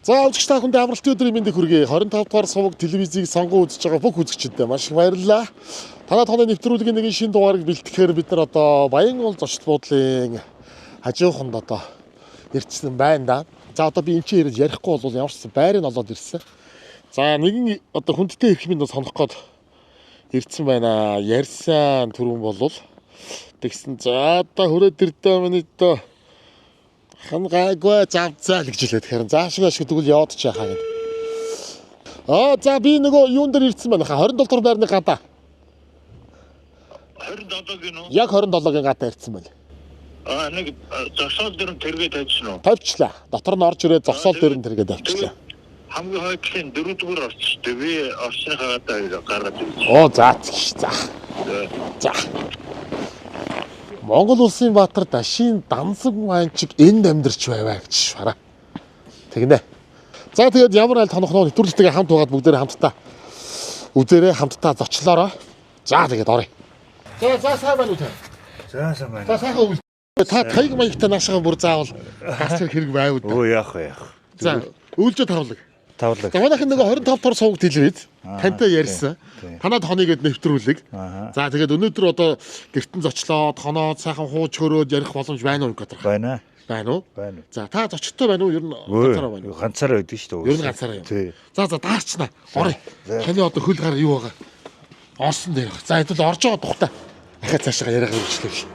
За үзэгч та бүхэндээ амралтын өдрийн мэндийг хүргэе. 25 дугаар суваг телевизийг сонгон үзэж байгаа бүх үзэгчдэд маш их баярлалаа. Танай тооны нэвтрүүлгийн нэгэн шинэ дугаарыг бэлтгэхээр бид нар одоо Баянгол зочд буудлын хажууханд одоо ирсэн байна да. За одоо би энэ чинь ирээд ярихгүй бол ямар ч байрыг олоод ирсэн. За нэгэн одоо хүндтэй ирэх минь сонох гээд ирсэн байна. Ярьсан түрүүн болвол тэгсэн. За одоо хүрээд ирдээ миний одоо хан гайгүй зав заа л гэж хэлээд харин заашгүй ашиг тэгвэл яваад ч яхаа гэд. Аа за би нөгөө юун дээр ирсэн байна хаа 27 дугаар байрны гадаа. 27-гийн үү? Яг 27-гийн гадаа ирсэн байна. Аа нэг зогсоол дээр нь тэргээ тавьчихсан уу? Тавьчлаа. Дотор нь орж ирээд зогсоол дээр нь тэргээ тавьчлаа. Хамгийн хойдлын дөрөвдүгээр орчтой. Би орчныхаа гадаа гаргаад ирсэн. Оо за тэгш за. За. Монгол улсын баатар Дашийн дансаг маанчиг энд амьдарч байваа гэж хараа. Тэгнэ. За тэгээд ямар айл тонох нөө нэвтрүүлэгтэйгээ хамт байгаад бүгдээрээ хамтдаа үзээрэй хамтдаа зочлоорой. За тэгээд оръё. За за сайн байна уу та? За сайн байна. За сайхан үйл. Та таяг маягтай наашаа бүр заавал гарч ирэх хэрэг байв үү? Өө яах вэ яах. За үйлжээ тавлаг. Тавлаг. За манайхан нөгөө 25 дугаар сувг телевиз тантай ярьсан. тий. Танад хоног гээд нэвтрүүлэг. Аха. За тэгээд өнөөдөр одоо гэртэн зочлоод хоноод сайхан хууч хөрөөд ярих боломж байна уу гэдэг. Байна. Байна уу? Байна. За та зочдтой байна уу? Ер нь ганцаараа байна уу? Өө ганцаараа байдаг шүү дээ. Ер нь ганцаараа юм. Тий. За за даарчнаа. Орё. За. Таны одоо хөл гар юу байгаа? Орсон дээр. За хэдүүл орж байгаа тухтай. Ахаа цаашаа яриагаа үргэлжлэв.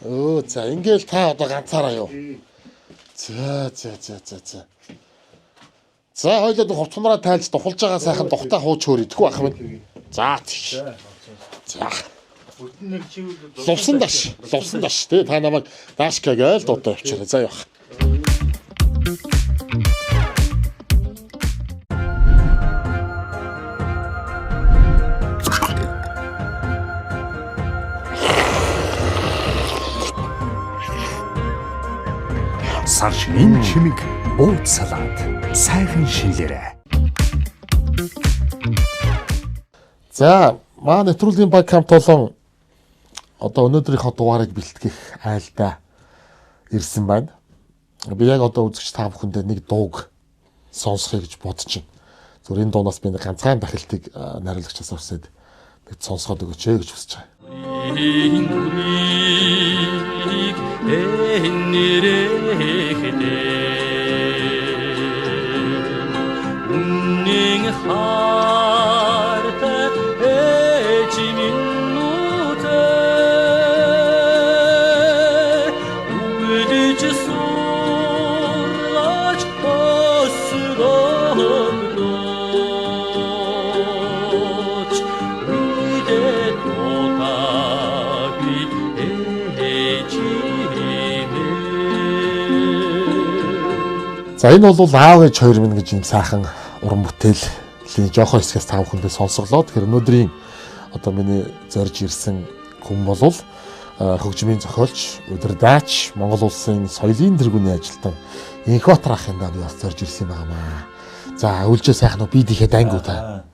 Өө за ингээл та одоо ганцаараа юу? За за за за за. За хоёлоо хувцмараа тайлж духалж байгаа сайхан тухтай хууч хөөр идэхгүй ах минь. За тийш. За. Бүтэн нэг чивэл Лувсан даш. Лувсан даш тий та намайг даашка гээл дуудаа явчихлаа. За явах. Сар шинийн чимэг бууд салат сайхан шинлээрэ. За маа нэвтрүүлгийн баг хамт олон одоо өнөөдрийнхөө дугаарыг бэлтгэх айлдаа ирсэн байна. Би яг одоо үзэгч та бүхэндээ нэг дууг сонсохыг гэж бодож байна. Зүгээр энэ дуунаас би нэг ганцхан дахилтыг найруулагчаас өсөөд нэг сонсгоод өгөөч ээ гэж хүсэж байгаа. Энэ бүрийг энэрэхтэй үнэн хайртай ээж минь нүдэ үгэлж сурлаач өсгөөч үдэ дутаагүй ээж минь. За энэ бол аав ээж хоёр минь гэж юм сайхан уран бүтээлийн жоохон хэсгээс та бүхэндээ сонсголоо. Тэгэхээр өнөөдрийн одоо миний зорж ирсэн хүн болвол хөгжмийн зохиолч, удирдаач, Монгол улсын соёлын тэргүүний ажилтан Инхбатар ахын даа би бас зорж ирсэн юм байна. За үлжээ сайхан уу би дийхээ дайнгуу та.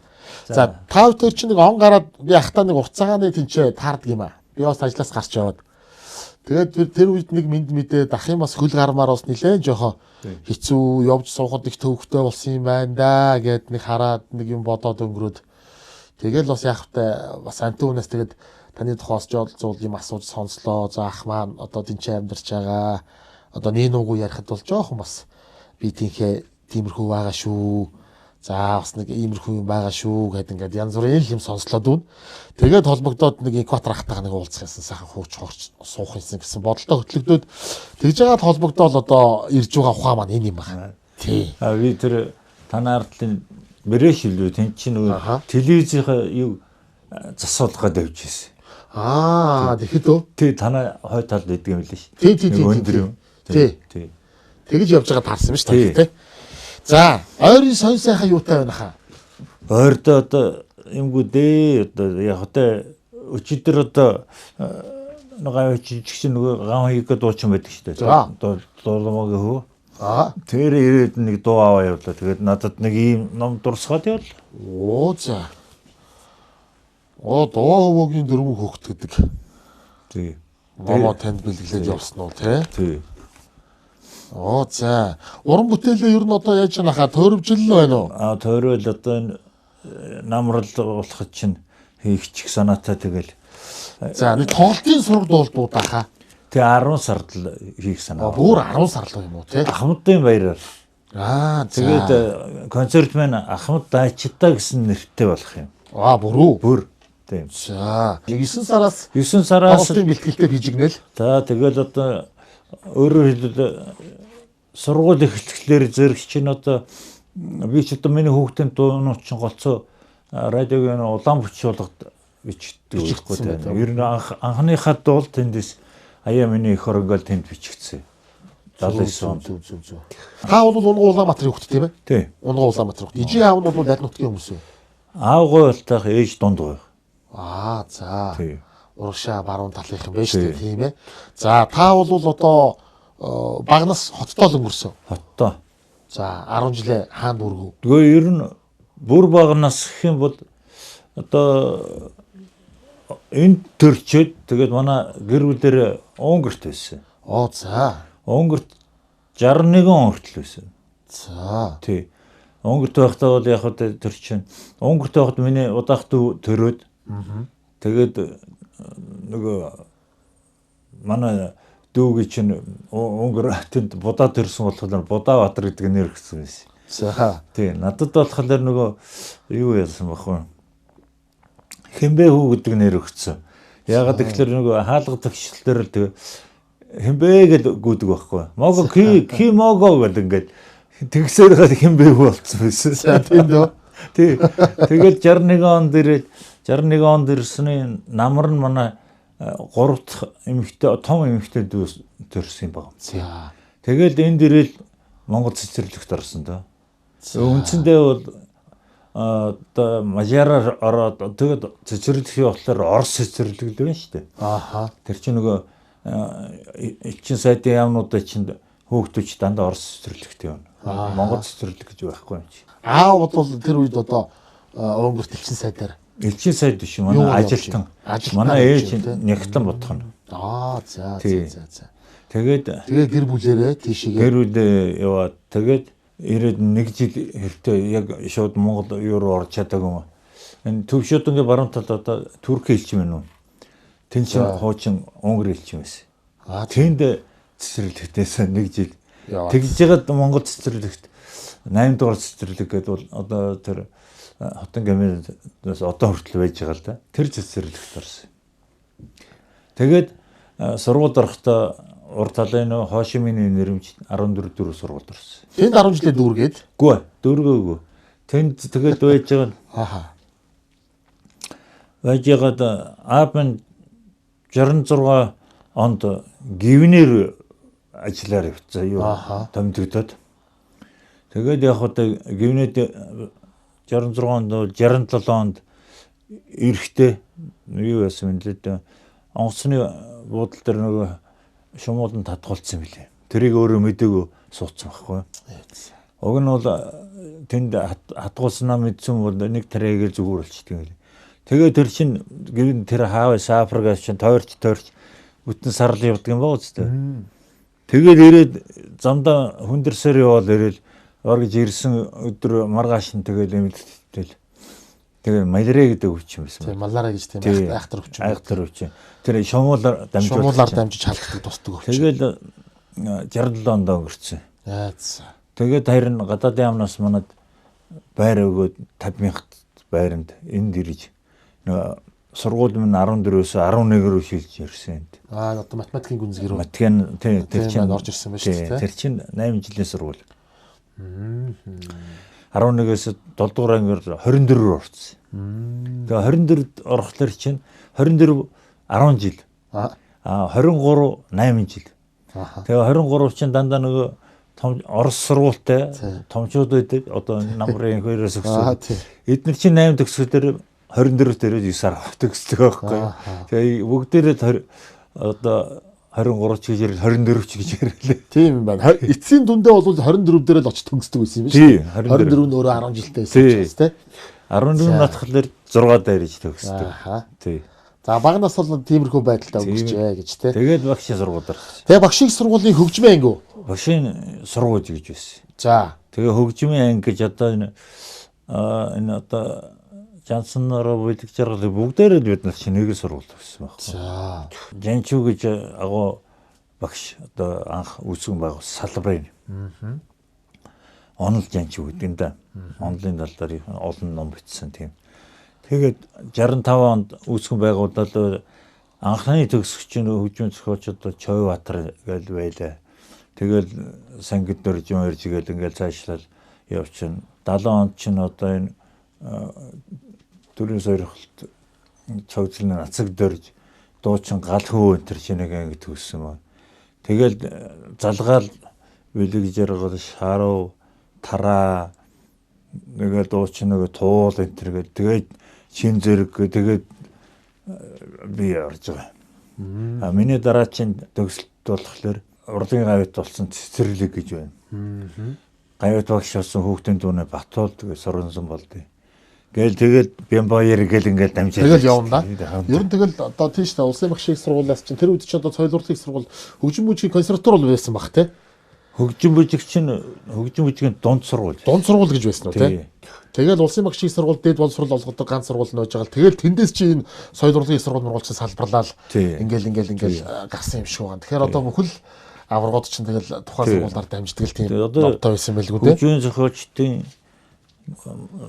За та хоёр чинь нэг он гараад би ахтаа нэг урт цагааны тэнцээ таардаг юм аа. Би бас ажлаас гарч яваад. Тэгээд тэр үед нэг мэд мэдээ дахин бас хөл гармаар бас нилээн жоохон хэцүү явж суухад их төвөгтэй болсон юм байна да гэд нэг хараад нэг юм бодоод өнгөрөөд тэгэл бас яах вэ бас антин хүнээс тэгээд таны тухай бас жол зуул юм асууж сонслоо. За ах маань одоо тэнцээ амьдарч байгаа. Одоо нэг нуугүй ярихад бол жоохон бас би тэнхээ тиймэрхүү байгаа шүү. За бас нэг иймэрхүү юм байгаа шүү гэд ингээд янз бүрийн л юм сонслоод үн. Тэгээд холбогдоод нэг экватор ахтайгаа нэг уулзах юмсан сайхан хууч хорч суух юмсан гэсэн бодолтой хөтлөгдөөд тэгж жагаад холбогдоол одоо ирж байгаа ухаан маань энэ юм байна. Тий. А би тэр танай ардлын мөрөөш илүү тэн чинь Аха. нөгөө телевизийнхаа юу засуулгаад явж ирсэн. Аа тэгэхэд өө Тий танай хой талд байдаг юм лээ ш. Тий, тий, тий, Нэг тий, өндөр юм. тий. Тий. Тэгж явж байгаа таарсан юм шүү Тий. дээ тий. За ойрын сонь сайхан юутай байна хаа? Ойрдоо одоо юмгүй дээ. Одоо яг одоо өчигдөр одоо нэг гавь жижигч нөгөө ган хийгээд дуучин байдаг шүү дээ. За. Одоо дууламагийн хөө. Аа Тэр ирээд нэг дуу аваа явлаа. Тэгээд надад нэг ийм ном дурсгаад явлаа. оо за. Оо доо хөвөгийн дөрвөн хөөхт гэдэг. Тий. Момо танд бэлгэлээд явсан уу те? Тий. Оо за. Уран бүтээлээ ер нь одоо яаж яана хаа тойрвжил л байна уу? А тойрол одоо энэ намрал болоход чинь хийх чих санаатай тэгэл. За нэг тоглолтын сураг дуулдууд ахаа. Тэгээ 10 сард л хийх санаа. Бүр 10 сар л юм уу те? Ахмадын баяраар. Аа за. Тэгээд концерт маань Ахмад Дайчита гэсэн нэртэй болох юм. Аа бүр үү? Бүр. Тийм. За. 9 сараас 9 сараас тоглолтын бэлтгэлтэй бижигнэл. За тэгэл одоо өөрөөр хэлбэл сургууль эхлэхлээр зэрэг чинь одоо би ч одоо миний хүүхдийн дуунууд чинь голцоо радиогийн улаан бүч болгод бичдэг байхгүй тийм. Ер нь анхныхаа дуул тэндээс аяа миний эх оронголь тэнд бичигдсэн. 79 онд. Зөв зөв зөв. Та бол Унган Улаанбаатарын хүүхэд тийм ээ? Тийм. Унган Улаанбаатарын хүүхэд. Ижийн аав нь бол аль нутгийн хүмүүс вэ? Аав гой болтойх ээж дунд гой. Аа за. Тийм. Урагшаа баруун талынх юм байна шүү дээ тийм ээ. За та бол одоо багнаас хоттоо л өнгөрсөн. Хоттоо. За 10 жилээ хаана дүүргэв? Тэгээ ер нь бүр багнаас гэх юм бол одоо энд төрчөөд тэгээд манай гэр бүлээр Унгарт байсан. Оо за. Унгарт 61 он хүртэл байсан. За. Тий. Унгарт байхдаа бол яг хөө тэр чинь Унгарт байхад миний удаах дүү төрөөд. Тэгээд нөгөө манай дүүгийн чинь Унгар тэнд Будаа төрсөн болохоор Будаа Баатар гэдэг нэр өгсөн байсан. За. Тий. Надад болохоор нөгөө юу яасан бах вэ? Хэмбэ хүү гэдэг нэр өгсөн. Яагаад гэвэл нөгөө хаалга төгсөлтөөр л тэгээ хэмбэ гэж гүйдэг байхгүй. Мого ки ки мого гэдэг ингээд тэгсээр гал хэмбэ хүү болцсон байсан. За тийм дөө. Тий. Тэгэл 61 онд ирээд 61 онд ирсний намар нь манай 3 дахь эмэгтэй том эмэгтэй дүү төрсөн юм байна. За. Тэгэл энд ирээл Монгол цэцэрлэгт орсон доо. Үндсэндээ бол одоо мажараар ороод тэгээд цэцэрлэгийн болохоор Орос цэцэрлэг л байна шүү дээ. Ааха. Тэр чинь нөгөө элчин сайдын яамнуудаа чинь хөөгдөж дандаа Орос цэцэрлэгт явна. Монгол цэцэрлэг гэж байхгүй юм чи. Аав бол тэр үед одоо Унгарт элчин сайдаар. Элчин сайд биш манай ажилтан. Манай ээж Нягтан бодох нь. Аа за за за. Тэгээд тэгээ гэр бүлээрээ тийшээгээ гэр бүлээ яваад тэгээд ирээд нэг жил хэртээ яг шууд Монгол юу руу орж чадаагүй юм. Энэ төвшөөдөнгийн баруун талд одоо Турк элчин байна уу? Тэнд чинь хуучин Унгар элчин байсан. Аа тэнд цэцэрлэгтээс нэг жил. Тэгж жагаад Монгол цэцэрлэгт 8 дугаар цэцэрлэг гэдэг бол одоо тэр Хотон гэмээс одоо хүртэл байж байгаа л да. Тэр цэцэрлэгт орсон. Тэгээд сургуульд орохдоо урд талын нөө Хошиминий нэрмж 14 дөрөв сургуульд орсон. Тэнд 10 жилээ дүүргээд? Үгүй, дүүргээгүй. Тэнд тэгээд байж байгаа. Ааха. Байж байгаад аав минь 66 онд гівнэр ажиллаар явцсан юу томдогдоод. Тэгээд яг одоо гівнэд 66 онд 67 онд эрэхтэй юу яасан юм лээ дээ. Онгоцны буудлын дээр нөгөө шумуулан татгуулсан билээ. Тэрийг өөрөө мэдээгүй суудсан байхгүй. Уг нь бол тэнд хатгуулснаа мэдсэн бол нэг тарайг зүгээр болчдөг юм лээ. Тэгээ тэр чин гэрэн тэр хаав сафргаас чин тойрч бүтэн сарл явдаг юм байгаа үстэй. Тэгээд ирээд замдаа хүндэрсээр яваал ирээл оргиж ирсэн өдөр маргааш нь тэгэл эмнэлэгтэл тэгээ малярэ гэдэг өвчин байсан. Тийм малярэ гэж тийм айхтар өвчин. Айхтар өвчин. Тэр шумуулаар дамжуулах. Шумуулаар дамжиж халахдаг тусдаг өвчин. Тэгэл 67 онд өнгөрцөн. Яац. Тэгээд харин гадаадын яамнаас манад байр өгөөд 50,000 байранд энд ирж нөгөө сургууль минь 14-өөс 11 рүү шилж ирсэн энд. Аа одоо математикийн гүнзгий рүү. Математик тийм тэр чинь орж ирсэн байна шүү дээ. Тэр чинь 8 жилийн сургууль. 11-ээс 7 дугаар ангиар 24 рүү орсон. Тэгээ 24-д орохлоор чинь 24 10 жил. Аа 23 8 жил. Тэгээ 23 чинь дандаа нөгөө том Орос сургуультай томчууд байдаг. Одоо намрын хоёроос өгсөн. Эднэр чинь 8 төгсгөлөөр 24 дээрээ 9-аар төгсдөг байхгүй. Тэгээ бүгдээрээ одоо 23 ч гэж ярил 24 ч гэж ярилээ. Тийм юм байна. Эцсийн дүндээ бол 24 дээр л очиж төгсдөг байсан юм шүү дээ. 24 нь өөрөө 10 жилтэй байсан учраас тий. 14 натхлаар 6 дээр иж төгсдөг. Аа. Тий. За багнаас бол тиймэрхүү байдалтай өнгөрчээ гэж те. Тэгээд багшийн сургууль орсон. Тэгээ багшийн сургуулийн хөгжмийн анги уу? Багшийн сургууль гэж байсан. За. Тэгээ хөгжмийн анги гэж одоо энэ энэ одоо Жанснараа бэлэг жаргал бүгдээрээ л бид нар чинь нэг л сургууль төгссөн байхгүй. За. Жанчуу гэж агуу багш одоо анх үүсгэн байгуулсан салбарын. Онол Жанчуу гэдэг юм да. Онолын тал дээр олон ном бичсэн тийм. Тэгээд 65 онд үүсгэн байгуулалт анхны төгсөгч нь хөгжмийн зохиолч одоо Чойбаатар гэж байлаа. Тэгэл сангид дөржин хоёрж гээл ингээл цаашлал явчихна. 70 онд чинь одоо энэ төрийн сойрхолт цогцлын нацаг дөрж дуучин гал хөө энэ төр чинь нэг анги төгссөн ба. Тэгэл залгаал бэлэг жаргал шарав тараа нэгээл дуучин нэг туул энэ төр гээд тэгээд чин зэрэг тэгээд би орж байгаа. А миний дараа чинь төгсөлт болохоор урлагийн гавьяат болсон цэцэрлэг гэж байна. Гавьяат багш болсон хүүхдийн дүүнээ Батуул тэгээд сургансан болдیں۔ Гээл тэгээд Бямбаяр гээл ингээл дамжаад. Тэгэл явна да. Ер нь тэгэл одоо тийш та улсын багшийн сургуулиас чинь тэр үед чинь одоо соёл урлагийн сургууль хөгжим бүжгийн консерватори бол байсан бах те. Хөгжим бүжиг чинь хөгжим бүжгийн дунд сургууль. Дунд сургууль гэж байсан уу те. Тэгэл улсын багшийн сургууль дээд боловсрол олгодог ганц сургууль нь байж байгаа л тэгэл тэндээс чи энэ соёл урлагийн сургууль мургуул чинь салбарлал ингээл ингээл ингээл гарсан юм шиг байгаа. Тэгэхээр одоо бүхэл аваргууд чинь тэгэл тухайн сургуулиар дамждаг л тийм номтой байсан байлгүй те. Хөгжмийн зохиолчдын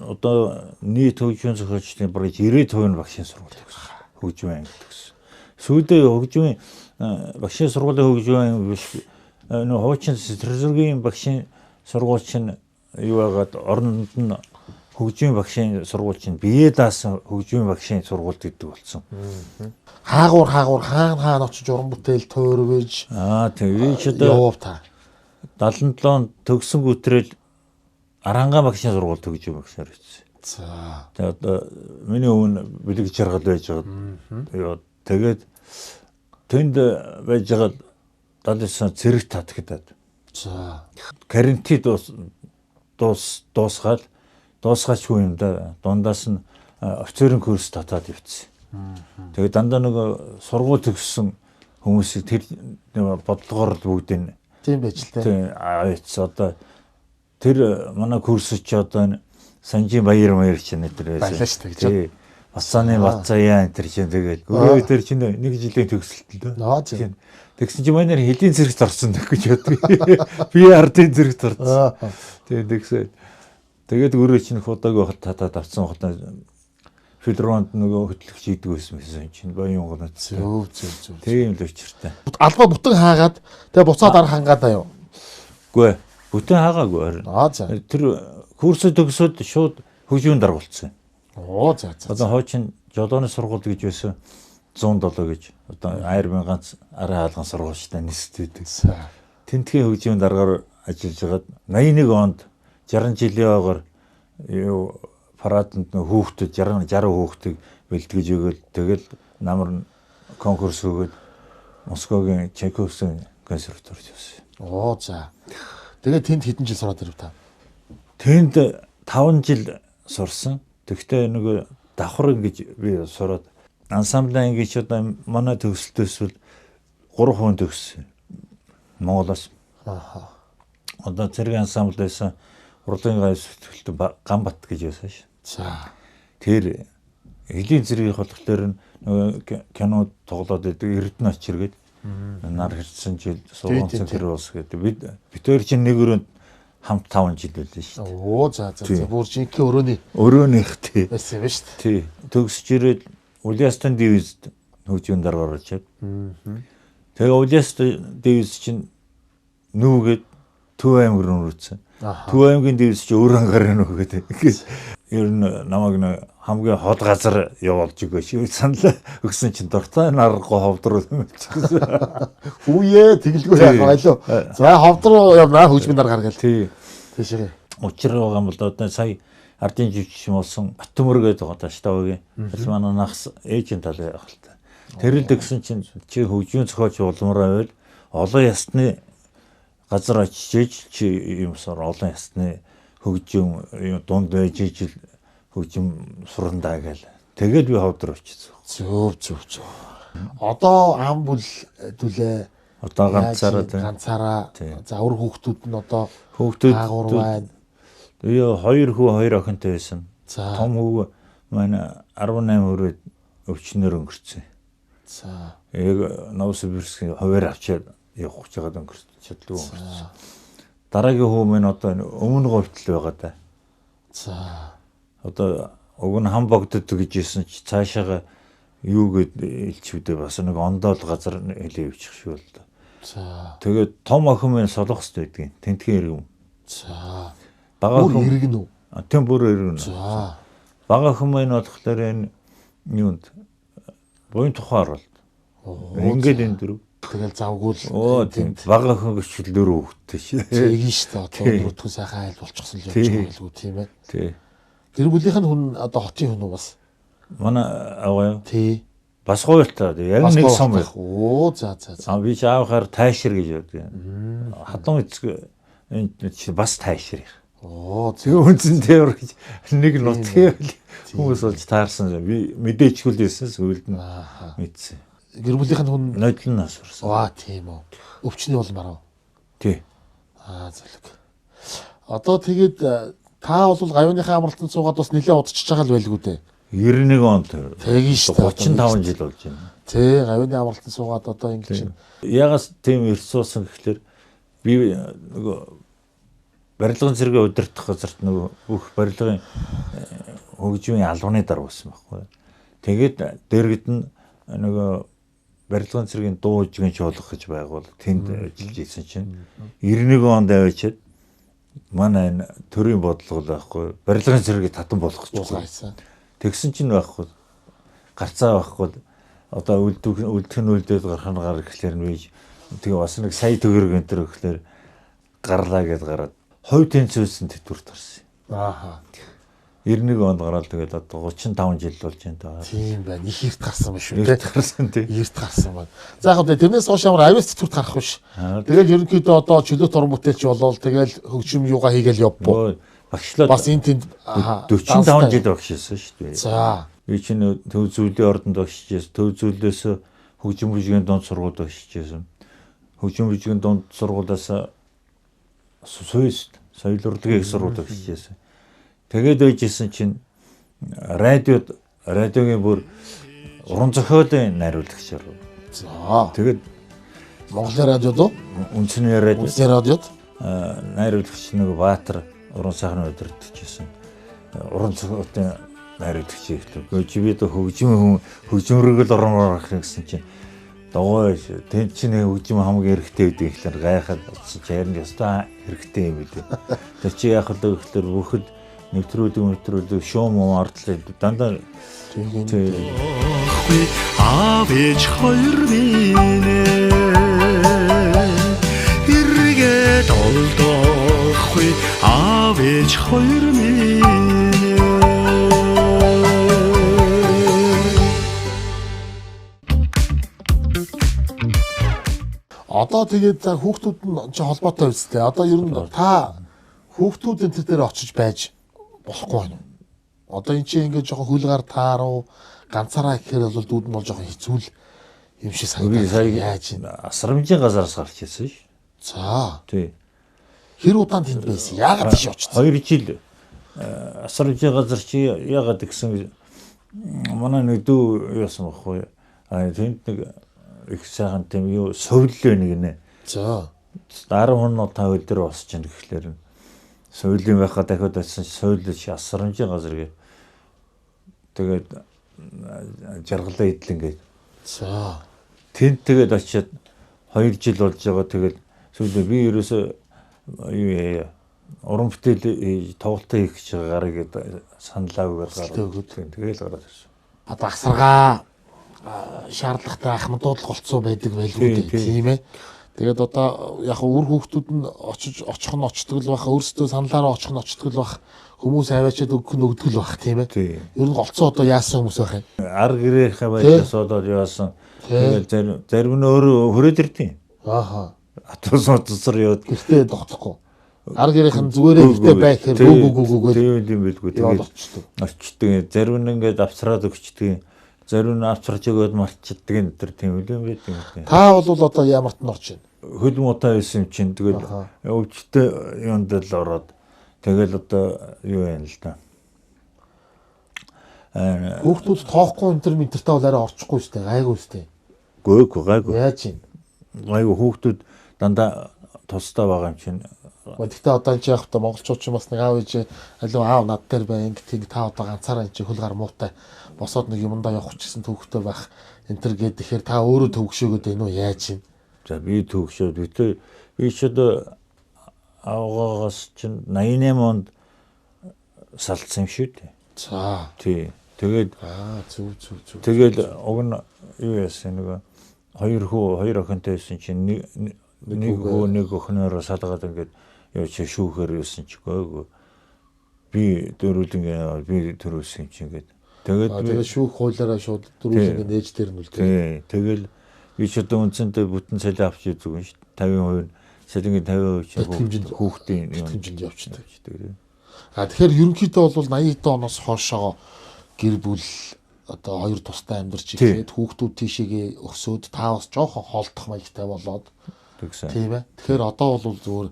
одоо нийт хөгжмийн зохиолчдын бараг 90% нь багшийн сургууль төгссөн. Хөгжмийн анги төгссөн. Сүүлдээ хөгжмийн багшийн сургуулийн хөгжмийн анги биш нөө хуучин цэцэрлэгийн багшийн сургууль чинь юу байгаад оронд нь хөгжмийн багшийн сургууль чинь бие даасан хөгжмийн багшийн сургууль гэдэг болсон. Хаагуур хаагуур хаана хаана очиж уран бүтээл туурвэж тэгээ чи одоо явав та. 77 онд төгсөн гүтрэл Арангаан багшийн сургууль төгсөж багшаар ирсэн. За. Тэгээ одоо миний өмнө бэлэг жаргал байж байгаа. Тэгээд тэнд байж байгаа 79 цэрэг татагдаад. За. Карантин дуусгаад дуусгаачгүй юм да. Дундаас нь офицерын курс татаад явцсан. Тэгээд дандаа нөгөө сургууль төгссөн хүмүүсийг тэр бодлогоор л бүгдийг тийм байж л тэ. Тийм одоо тэр манай курс чи одоо энэ Санжийн баяр маяр чинь энэ төр байсан. Байлаа шүү дээ гэж. Бацааны Бацаяа энэ төр чинь тэгээд өрөө тэр чинь нэг жилийн төгсөлт л дөө. Тэгсэн чинь манай хөлийн зэрэгт орсон гэж боддог. Би ардын зэрэгт орсон. Тэгээд тэгсэн. Тэгээд өрөө чинь худаагүй хот татаад авсан хотоо филронд нөгөө хөтлөгч хийдэг байсан байсан чинь баян гоноо. Зөв зөв зөв. Тийм л учиртай. Албаа бүтэн хаагаад тэгээ буцаад ар хангаад аа юу? Үгүй ээ. Бүтэн хаагаагүй харин. За. Тэр курсээ төгсөөд шууд хөгжмийн дарга болсон. Оо за за. Одоо хуучин жолооны сургууль гэж байсан 107 гэж одоо айрмын ганц арын хаалган сургуультай нисдэг. Тентхийн хөгжмийн даргаар ажиллаж байгаад 81 онд 60 жилийн ойгоор юу параданд нөх хүүхдүүд 60 хүүхдийг бэлтгэж өгöl тэгэл намар конкурс өгöd Москвагийн Чайковскийн консерваторид явсан. Оо за. Тэгээд тэнд хэдэн жил сураад ирэв та? Тэнд 5 жил сурсан. Тэгвэл нөгөө давхар ингэж би сураад ансамблаа ингэж одоо манай төгсөлтөөс бол 3 хүн төгссөн. Монголоос. Ааха. Одоо цэрэг ансамбл байсан урлагийн гай сэтгүүлт Ганбат гэж байсан ш. За. Тэр хөлийн зэргийн болохоор нөгөө кино тоглоод байдаг Эрдэнэ очир гээд нар хэрсэн жил сургуулийн хэр ус гэдэг. Бид хоёр чинь нэг өрөөнд хамт 5 жил байлаа шүү дээ. Оо за за за бүр жинхэнэ өрөөний өрөөнийх тий. Байсан юм шүү дээ. Тий. Төгсөж ирээд Улиастан дивизд хөгжмийн даргаар очоод. Тэгээ Улиастан дивиз чинь нүүгээд Төв аймаг руу нүүрсэн. Төв аймгийн дивиз чи өөр ангаар нүүгээд. Ингээд ер нь намайг нэг хамгийн хол газар явуулж өгөөч санал өгсөн чинь дуртай наргаа ховдруу мэлчихсэн. Хүүе тэгэлгүй яах байлоо. За ховдруу явнаа хөгжмийн даргаар гэл. Тий. Тийшээ. Учир байгаа юм бол одоо сая ардын жүжигч болсон Батөмөр гэдэг байгаа таштавгийн. Тэр манай нахс ээжийн талын байх л та. Тэр л дэгсэн чинь чи хөгжмийн зохиолч болмоор байвал олон ясны газар очиж ээж чи юмсаар олон ясны хөгжим юм дунд байж ижил хөгжим сурандаа гэл. Тэгээд би ховд руу очсон. Зөв зөв зөв. Одоо ам бүл дүлээ Одоо ганцаараа тийм. Ганцаараа. За өөр хүүхдүүд нь одоо Хүүхдүүд хаагур байна. Тэгээ хоёр хүү хоёр охинтой байсан. За. Том хүү маань 18 хүрээд өвчнөр өнгөрцөн. За. Яг Новосибирскийн хуваар авчаад явах гэж байгаад өнгөрч чадлгүй өнгөрцөн. Дараагийн хүү маань одоо өмнө говьтл байгаа да. За. Одоо уг нь хам богдод гэж хэлсэн чи цаашаага юу гэд илчвдээ бас нэг ондоол газар хэлээ явчих шүү л да. За. Тэгээд том охин маань Солонгост байдгийн. Тентгийн иргэн. За. Бага Бүр охин иргэн үү? Тийм бүр иргэн. За. Бага охин маань болохоор энэ юунд буян тухай оролт. Ингээд энэ дөрөв. Тэгэл завгүй л Оо тийм бага охин гэчил дөрөв хүүхдтэй шээ. Тэгин шүү дээ. Одоо өрөөдхөн сайхан айл болчихсон л явж байгаа байлгүй тийм ээ. Тий. Гэр бүлийнх нь хүн одоо хотын хүн үү бас? Манай аваа юу? Тий. Бас гуйлтай. Яг нэг сум байх. Оо за за за. А би ч аавхаар тайшир гэж байдаг. Хадам эцэг энэ чи бас тайшир их. Оо Тэгээ үндсэн тээвэр гэж нэг нутгийн хүмүүс болж таарсан. Би мэдээчгүй л байсан сүүлд нь мэдсэн. Гэр бүлийнх нь хүн нодлон нас урсан. Аа тийм үү. Өвчний улмаар уу? Тий. Аа зөвлөг. Одоо тэгээд та бол гавьяаныхаа амралтанд суугаад бас нэлээд удчихж байгаа л байлгүй дээ. 91 онд. Тэгин шүү дээ. 35 жил болж байна. Тий, гавьяаны амралтанд суугаад одоо ингэ чинь. Ягаас тийм эрт суусан гэхлээр би нөгөө барилгын зэрэгээ удирдах газарт нөгөө бүх барилгын хөгжмийн албаны дарга байсан байхгүй. Тэгээд дэргэд нь нөгөө барилгын цэргийн дуу жигэн чуулга гэж байгуул тэнд ажиллаж исэн чинь 91 онд аваачаад манай энэ төрийн бодлого байхгүй барилгын цэргийг татан болгох гэж байсан. Тэгсэн чинь байхгүй гарцаа байхгүй одоо үлдэх үлдэх нь үлдээд гарах нь гар гэхлээр нь би тэгээ бас нэг сая төгрөг энэ төр гэхлээр гарлаа гэд гараад хувь тэнцвэрсэн тэтгэврт гарсан. Ааха. 91 онд гараад тэгээд одоо 35 жил болж байна даа. Тийм байна. Их эрт гарсан биш үү? Эрт гарсан тий. Эрт гарсан байна. За яг үгүй тэрнээс хойш ямар авиас тэтгэврт гарах биш. Тэгэл ерөнхийдөө одоо чөлөөт уран бүтээлч болол тэгэл хөгжим юугаа хийгээл явбуу. Багшлаад бас энэ тэнд 45 жил багшилсан шүү дээ. За. Би чинь төв зүйлийн ордонд багшиж байсан. Төв зүйлээс хөгжим бүжгийн дунд сургуульд багшиж байсан. Хөгжим бүжгийн дунд сургуулиас суйс соёл урлагийн их сургуульд багшиж байсан. Тэгээд байжсэн чинь радиод радиогийн бүр уран зохиолын найруулагчаар. За. Тэгээд Монголын радиод уу? Үндэсний радио. Үндэсний радиод найруулагч нэг Баатар уран сайхны удирдах байсан. Уран зохиолын найруулагч ихлээ. Гэхдээ би одоо хөгжим хүн хөгжимрөгөл оромоор авах гэсэн чинь догой тэнд чинь хөгжим хамгийн хэрэгтэй гэдэг ихлээр гайхаад утсан чи харин ёстой хэрэгтэй юм билээ. Тэр чи яах вэ гэхлээр бүхэд нэвтрүүлэг шуум муу ордлоо дандаа тийм. Аав ээж хоёр минь эргээд олдохгүй аав ээж хоёр минь. Одоо тэгээд за хүүхдүүд нь чи холбоотой үстэй. Одоо ер нь та хүүхдүүд энэ төр дээр очиж байж болохгүй байна уу? Одоо эн чинь ингээд жоохон хөлгаар тааруу ганцаараа гэхээр бол дүүд нь бол жоохон хэцүү л юм шиг Би санагдаад сая яаж юм. Асрамжийн газараас гарч ирсэн ш. За. Тий. Хэр удаан тэнд байсан? Яагаад тийш очсон? 2 жил асрамжийн газар чи яагаад гэсэн манай нэг дүү яасан байхгүй. А тэнд нэг их сайхан тийм юу совил нэг нэ. За. 10 хүн 5 өдөр босч ийн гэхлээр соёлын байхаа дахиад очсон чи соёл чи асрамжийн газар гэ. Тэгээд жаргалаа идлэн гээд. За. Тэнд тэгээд очиад 2 жил болж байгаа тэгээд сүүлдээ би ерөөсөө юу яа уран бүтээл тоглолтоо хийх гэж байгаа гарыг гээд саналаагүй гараад тэгэл гараад ирсэн. Одоо асаргаа шаардлагатай ахмадууд голцоо байдаг байлгүй дээ тийм ээ. Тэгээд одоо яг үр хүүхдүүд нь очиж очих нь очдөг л байх, өөрсдөө саналаараа очих нь очдөг л байх, хүмүүс аваачаад өгөх нь өгдөг л байх тийм ээ. Ер нь голцоо одоо яасан хүмүүс байх юм? Ар гэрийнхээ байдлаас болоод яасан. Тэгээд зарим нь өөрөө хүрээд ирдیں۔ Ааха. Атус утсар яваад гэртээ тогтохгүй. Ар гэрийнх нь зүгээрээ гэртээ бай гэхээр гүү гүү гүү гүү Тийм тийм билгүй. яваад Тэгээд очдөг. очдөг. Зарим нь ингээд авцраад өгчдөг. Зарим нь авцарч өгөөд мартчихдаг энэ төр тийм үл юм байт юм тийм. Та бол одоо ямарт нь орж байна? Хөл муутай байсан юм чинь тэгэл өвчтөй юунд л ороод тэгэл одоо юу юм л да. Аа Хүүхдүүд тоохгүй энэ төр мэнтертэй бол арай орчихгүй шүү дээ. Гайгүй шүү дээ. гүйгүй гайгүй. Яаж юм? Гайгүй хүүхдүүд дандаа тусдаа байгаа юм чинь. Гэхдээ одоо энэ чи яг та монголчууд ч бас нэг аав ээж алив аав над дээр бай ингэ тэг та одоо ганцаараа энэ чи хөл гар муутай босоод нэг юмдаа явах ч гэсэн төвхтэй байх энэ төр гээд тэгэхээр та өөрөө төвгшөөгөөд байна уу яаж юм? За би төгшөөд битээ би ч одоо авгаагаас чинь 88 онд салцсан юм шүү дээ. За. Тий. Тэгээд Аа зүв зүв зүв. тэгэл уг нь юу яасан нөгөө хоёр хүү хоёр охинтой байсан чинь нэг нэг хүү нэг охиноороо салгаад ингээд юу чи шүүхээр юусан чи гойгүй. Би дөрүлэн би төрүүлсэн юм чи ингээд. Тэгээд Аа тэгээд шүүх хуулиараа шууд дөрвөл ингэ нээж дээр нь үлдээ. Тий. Тэгэл би ч одоо үндсэндээ бүтэн цалин авч үздэг юм шүү дээ. 50% нь цалингийн 50% чинь Тэтгэмжинд- хүүхдийн юм Хэмжинд явчихдаг. явчихдаг. А тэгэхээр ерөнхийдөө бол 80 оноос хойшоогоо гэр бүл одоо хоёр тустай амьдарч эхлээд хүүхдүүд тийшээгээ өсөөд та бас жоохон хоолдох маягтай болоод Тэгсэн. тийм ээ. Тэгэхээр одоо бол зүгээр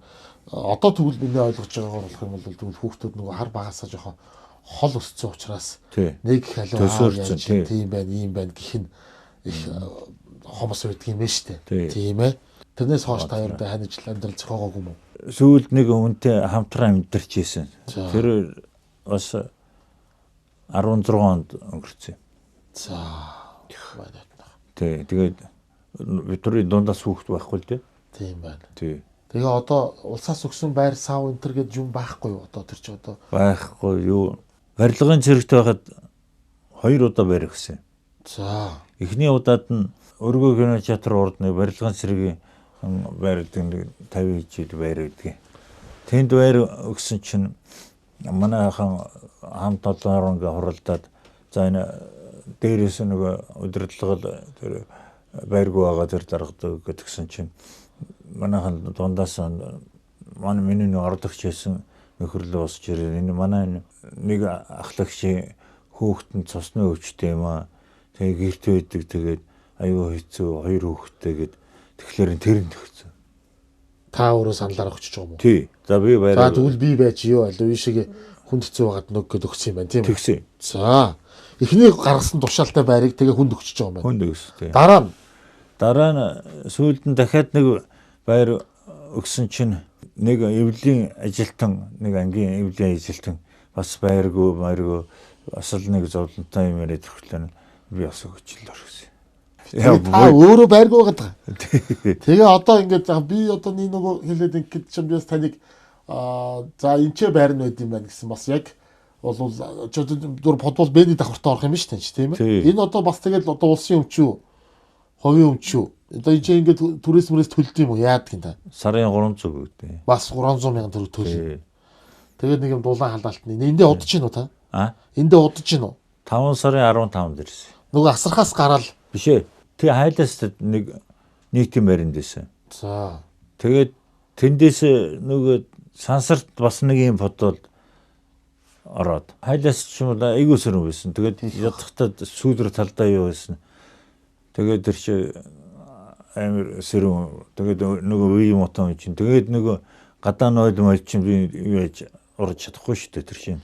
одоо тэгвэл миний ойлгож байгаагаар болох юм бол тэгвэл хүүхдүүд нөгөө хар багасаа жоохон хол өссөн учраас Тий. нэг их халуун Төсөөрсөн, тий. тийм байна, ийм байна гэх нь их хомос байдаг юм байна шүү Тий. дээ. Тийм ээ. Тэрнээс хойш та ердөө хань ижил амьдрал зохиогоогүй юм уу? Сүүлд нэг хүнтэй хамтран амьдарч исэн. За. Тэр бас 16 онд өнгөрцөн. За. Байна. Тий. Тэгээд бидний дундаас хүүхд байхгүй л дээ. Тийм байна. Тий. Тэгээ одоо улсаас өгсөн байр сав энэ төр гэж юм байхгүй юу? Одоо тэр чи одоо Байхгүй юу. Барилгын цэрэгт байхад хоёр удаа байр өгсөн. за Эхний удаад нь өргөө кино театр урд нэг барилгын цэргийн байр гэдэг нэг 50 жил байр гэдэг. Тэнд байр өгсөн чинь манай хаан хамт олоноор ингээ хуралдаад за энэ дээрээс нь нөгөө удирдлага тэр байргүй байгаа тэр даргадаг гэдгсэн чинь манайхан дундаас манай миний нэг ордогч байсан нөхөрлөө босч ирээ. Энэ манай энэ нэг ахлагчийн хүүхэд нь цусны өвчтэй юм аа. Тэгээ гэрт байдаг тэгээд аюу хэцүү хоёр хүүхэдтэй гээд тэгэхээр тэр нь төгсөн. та өөрөө саналаар өгч байгаа юм уу? Тий. За би За байраа тэгвэл би байж юу аль үе шиг хүнд хэцүү байгаад нүг гэд өгсөн юм байна тийм үү? тэгсэн. За эхний гаргасан тушаалтай байрыг тэгээ хүнд өгч байгаа юм байна. Хүнд өгсөн тий. Дараа нь Дараа нь сүүлд нь дахиад нэг байр өгсөн чинь нэг эвлийн ажилтан нэг ангийн эвлийн ажилтан бас байргүй байргүй бас л нэг зовлонтой юм яриад ирэхлээр би бас өгч л орсон. тэгээ та өөрөө байргүй байгаад байгаа. Тэгээ одоо ингээд за би одоо нэг нөгөө хэлээд ингээд чинь би бас таныг аа за энэ ч байр нь байд юм байна гэсэн бас яг болвол ч одоо дүр подвол бэний давхартаа орох юм шүү дээ тийм Тий. ээ. Энэ одоо бас тэгэл одоо улсын өмч үү? Хувийн өмч үү? Одоо энэ ч ингээд түрээс мөрөөс төлд юм уу? Яадаг юм та? Сарын 300 өгдөө. Бас 300 мянган төгрөг төлнө. Тий. Тэгээд нэг юм дулаан халаалтны. Эндээ удаж гин үү та? А Эндээ удаж гин үү? 5 сарын 15-нд ирсэн. Нөгөө асархаас гараал. Биш ээ. Тэг хайлаас нэг нийтийн байранд байсан. За. Тэгээд тэндээс нөгөө сансарт бас нэг юм фотод ороод хайлаас ч юм уу айгуу сөрөн байсан. Тэгээд ядахтаа сүүлрэ талдаа юу байсан. Тэгээд тэр чи амар сөрөн тэгээд нөгөө үе мотон чинь тэгээд нөгөө гадаа нойл мойл чинь би юу яаж урж чадахгүй шүү дээ тэр чинь.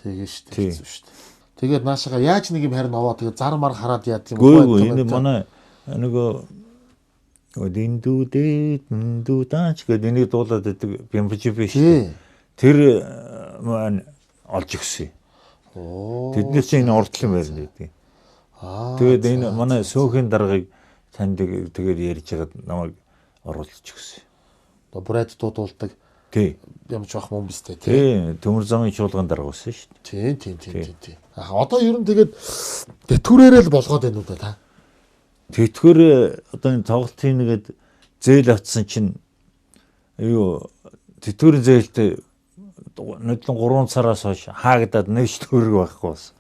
Тэгээ шүү дээ. Тий. Хэцүү шүү дээ. Тэгээд наашаага яаж нэг юм харин овоо тэгээд зар мар хараад яад юм Гөө гөө энэ манай нөгөө нөгөө дэндүүдээ дэндүү даач гэдэг энийг дуулаад байдаг бямбж биш. Тий. Тэр маань олж өгсөн. Оо. Тэдний чинь энэ урдлан байрна гэдэг. Аа. Тэгээд энэ манай сөөхийн даргаыг танд тэгээд ярьж байгаад намайг оруулж өгсөн. Одоо брэд дуудуулдаг Тий. юм жоох мөн биз дээ тий. Тий, төмөр замын чуулган дарга байсан шүү дээ. Тийм тийм тийм тийм тийм. Аа одоо ер нь тэгээд тэтгэврээрээ л болгоод байна уу да та. Тэтгэвэр одоо энэ тоглолтын нэгэд зээл авцсан чинь юу тэтгэврийн зээлтэй нүдлэн 3 сараас хойш хаагдаад нэг ч төгрөг байхгүй болсон.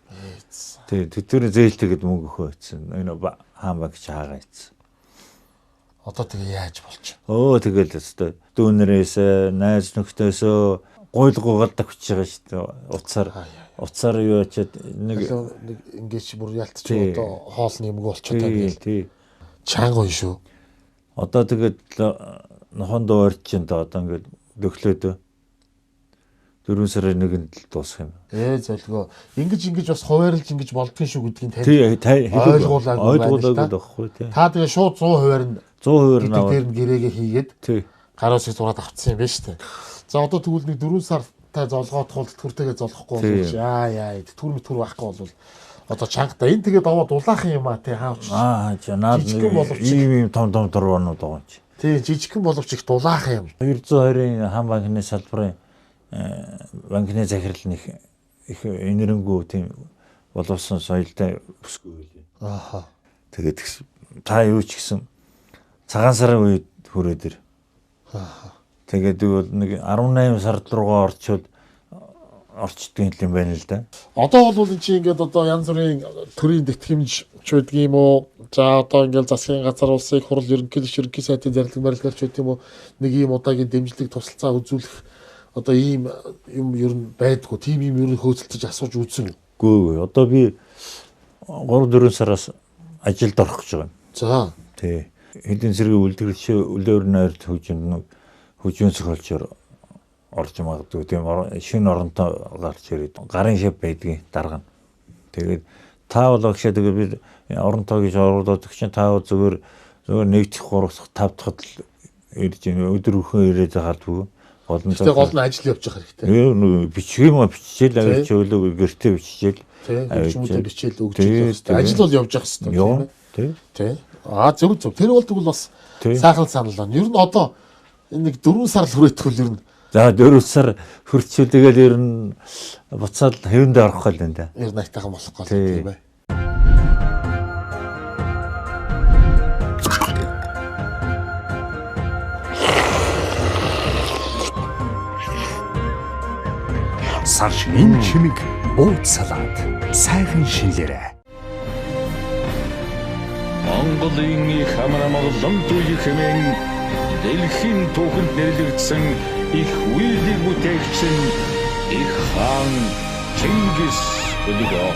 Тий, тэтгэврийн зээлтэй гэд мөнгө өгөө гэсэн. Энэ хаан банк чи хаагаа ийцсэн. Одоо тэгээ яаж болчих? Өө тэгэл өстой. Дүүнэрээс, найз нөхдөсөө гуйлгуугаад тавьчих байгаа шүү дээ. Уцаар уцаар юу ачаад нэг нэг ингэж бүр ялтч одоо хоолны юмгүй болчиход байна гэл. Тий. Чанга гоё шүү. Одоо тэгээд нохон дуу орж чинь доо одоо ингээд дөхлөөд 4 сарын 1-нд л дуусах юм. Золгоо. Ингэж бас хуваарлж ингэж болдгийн шүү гэдгийг тань ойлгуулаагүй байна байхгүй тий. Та тэгээ шууд 100% нь 100% нь дээр нь гэрээгээ хийгээд гар усыг зураад авцсан юм байна шүү дээ. За одоо тэгвэл нэг 4 сартай золгоодох бол тэтгэвртэйгээ золгохгүй бол яа тэтгэвэр мэтгүр байхгүй бол одоо чангата энэ тэгээ даваа дулаахан юм а тий хаавч. Аа наад ийм том том дурванууд байгаа юм чи. Тий жижигхэн боловч их дулаахан юм. 220-ын хаан банкны салбарын банкны захирал нь их энэрэнгүй тийм боловсон соёлтой бүсгүй байлээ. Ааха. Тэгээд та юу ч гэсэн цагаан сарын үед хүрээд ир. Ааха. Тэгээд бол нэг 18 сард руугаа орчод орчдгийн юм байна л да. Одоо бол энэ чинь ингээд одоо янз бүрийн төрийн тэтгэмж ч байдаг юм уу? За одоо ингээд засгийн газар улсын хурал ерөнхийлөгч ерөнхий сайдын зарлиг барилгаар ч байдаг юм уу? Нэг ийм удаагийн дэмжлэг тусалцаа үзүүлэх одоо ийм юм ер нь байдгүй. Тийм юм ер нь хөөцөлдөж асууж үзсэн үү? Үгүй. Одоо би 3-4 сараас ажилд орох гэж байгаа юм. За. Тий. Хэдийн зэргийн үлдгэрч үлээр найр хөгжинд нэг хөгжмөн зохиолчоор орж магадгүй. Тийм шинэ оронтой гарч ирээд гарын шив байдгийн дарга нь. Тэгээд та бол багшаа тэгээд би оронтой гэж оруулаад чинь та зүгээр 1 дахь 3 дахь 5 дахьд л ирж байна. Өдөр өхөн ирээд байгаа л гол нь тэгтээ гол нь ажил явж байгаа хэрэгтэй. Бичих юм а биччихэл авч өглөө гэртээ биччихэл. Хөгжмүүдээ бичээл өгч явах хэрэгтэй. Ажил бол явж явах хэрэгтэй тийм ээ. Тий. Аа зөв зөв. Тэр бол тэгвэл бас сайхан санал байна. Ер нь одоо энэ нэг 4 сар л хүрээтгэл ер нь. За 4 сар хүрчүүл тэгэл ер нь буцаад хэвэндээ орох гал энэ да. Ер нь айтайхан болох гал тийм ээ. Сар шинийн чимэг бууд салат сайхан шинлээрэ. Монголын их хамрамгалан туй хэмээн дэлхийн түүхэнд нэрлэгдсэн их үеийг бүтээгч нь их хаан Чингис хөлгөө.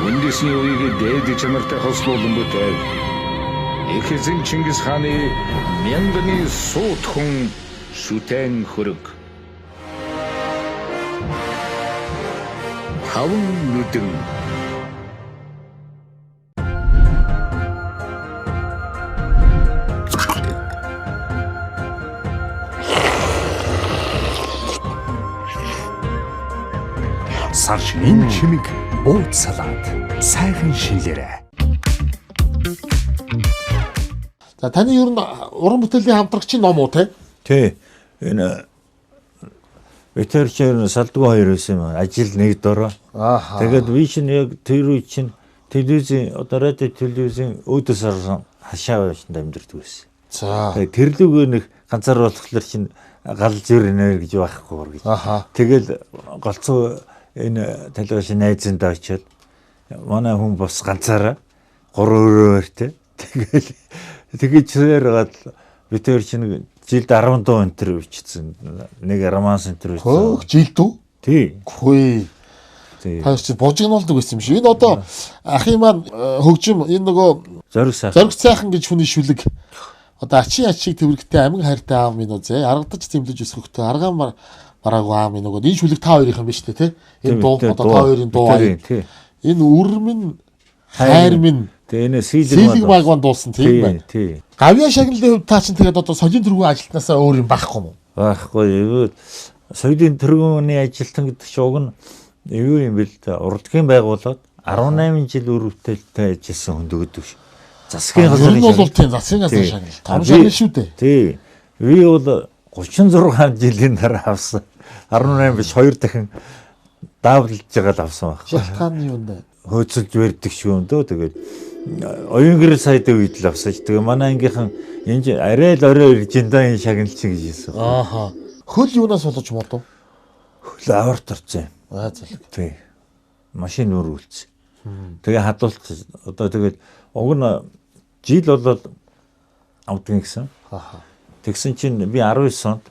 Үндэсний үеийг дээд чанартай хослуулан бүтээв. Их эзэн Чингис хааны мянганы суут хүн шүтэн хөрөг. Таван нүдэн. Сар шинийн чимэг бууд салат сайхан шинлээрэ. За таны ер нь уран бүтээлийн хамтрагчийн ном уу те? Тий. Энэ ветер чинь салдгүй хоёр байсан юм. Ажил нэг дороо. Аа. Тэгээд би чинь яг тэр үе чинь телевизийн одоо радио телевизийн өөдөөс орсон хашаа байшинд амьдардаг байсан. За. Тэгээд тэрлүүгээ нэг ганцаар болохоор чинь гал зүрнэ гэж байхгүй гэж. Аха. Тэгэл голцоо энэ талбайш найзандаа очиод манай хүн бас ганцаараа 3 өрөө өртэй. Тэгэл тэгэж чирээд би тэр чинь жилд 10 дуу энэ төр бичсэн. Нэг романс энэ төр бичсэн. Хөөх жилд үү? Тий. Үгүй. Та чи божигнуулдаг байсан юм шиг. Энэ одоо ахын маань хөгжим энэ нөгөө зориг сайхан. Зориг сайхан гэж хүний шүлэг. Одоо ачин ачиг тэрвэрхтэй амин хайртай аав минь үзээ. Аргадаж тэмлэж өсгөхтэй аргаан бараагүй аав минь нөгөө энэ шүлэг та хоёрын юм биш үү те? Энэ дуу одоо та хоёрын дуу. Энэ үр минь хайр минь. Тэгээ энэ сийлэг магван дуулсан тийм байна. Тий. Гавьяа шагналын хувьд та чинь тэгээд одоо соёлын тэргүүн ажилтнасаа өөр юм байхгүй юм уу? Байхгүй. Соёлын тэргүүний ажилтан гэдэг чинь уг нь юу юм бэ л да. Урлагийн байгууллагад 18 жил үр бүтээлтэй ажилласан хүнд өгдөг ш. Засгийн газрын шагнал бол тийм засгийн газрын шагнал. Том шагнал шүү дээ. Тий. Би бол 36 жилийн дараа авсан. 18 биш 2 дахин даавлж байгаа л авсан баг. Шалтгаан нь юу вэ? Хөөцөлж барьдаг шүү юм дөө. Тэгээд оюун гэрэл сайдын үед л авсан ч. Тэгээ манай ангийнхан энэ арай л орой ирж энэ да энэ шагнал чи гэж хэлсэн. Ааха. Хөл юунаас сулгаж модов? Хөл аварт орсон юм. Аа зөв. Тий. Машин нүр үлдсэн. Тэгээ хадуулт одоо тэгээд уг нь жил болоод авдгийн гэсэн. Аха. Тэгсэн чинь би 19 онд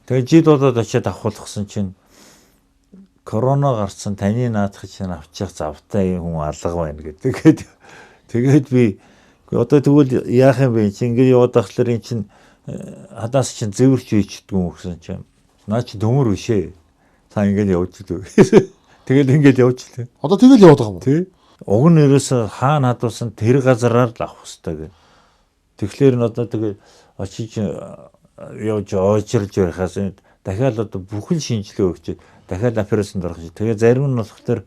тэгээ жил болоод очиад авахулсан чинь корона гарсан, таны наадах чинь авчих завтай хүн алга байна гэдэг. Тэгээд би одоо тэгвэл яах юм бэ? Чи ингэ яваад ахлаар эн чинь хадаас чинь зэвэрч үйчдэггүй юм гэсэн чинь наа чи төмөр биш ээ. Та ингэ явж л. Тэгэл ингэ явж л. Одоо тэгэл яваад байгаа юм уу? Тий. Уг нь ерөөсө хаана хадуулсан тэр газараар л авах хэрэгтэй гэх. Тэгэхээр н одоо тэгээ очиж явж оожирж байхаас дахиад одоо бүхэл шинжилгээ өгч дахиад операцанд орох шиг. Тэгээ зарим нь болох тэр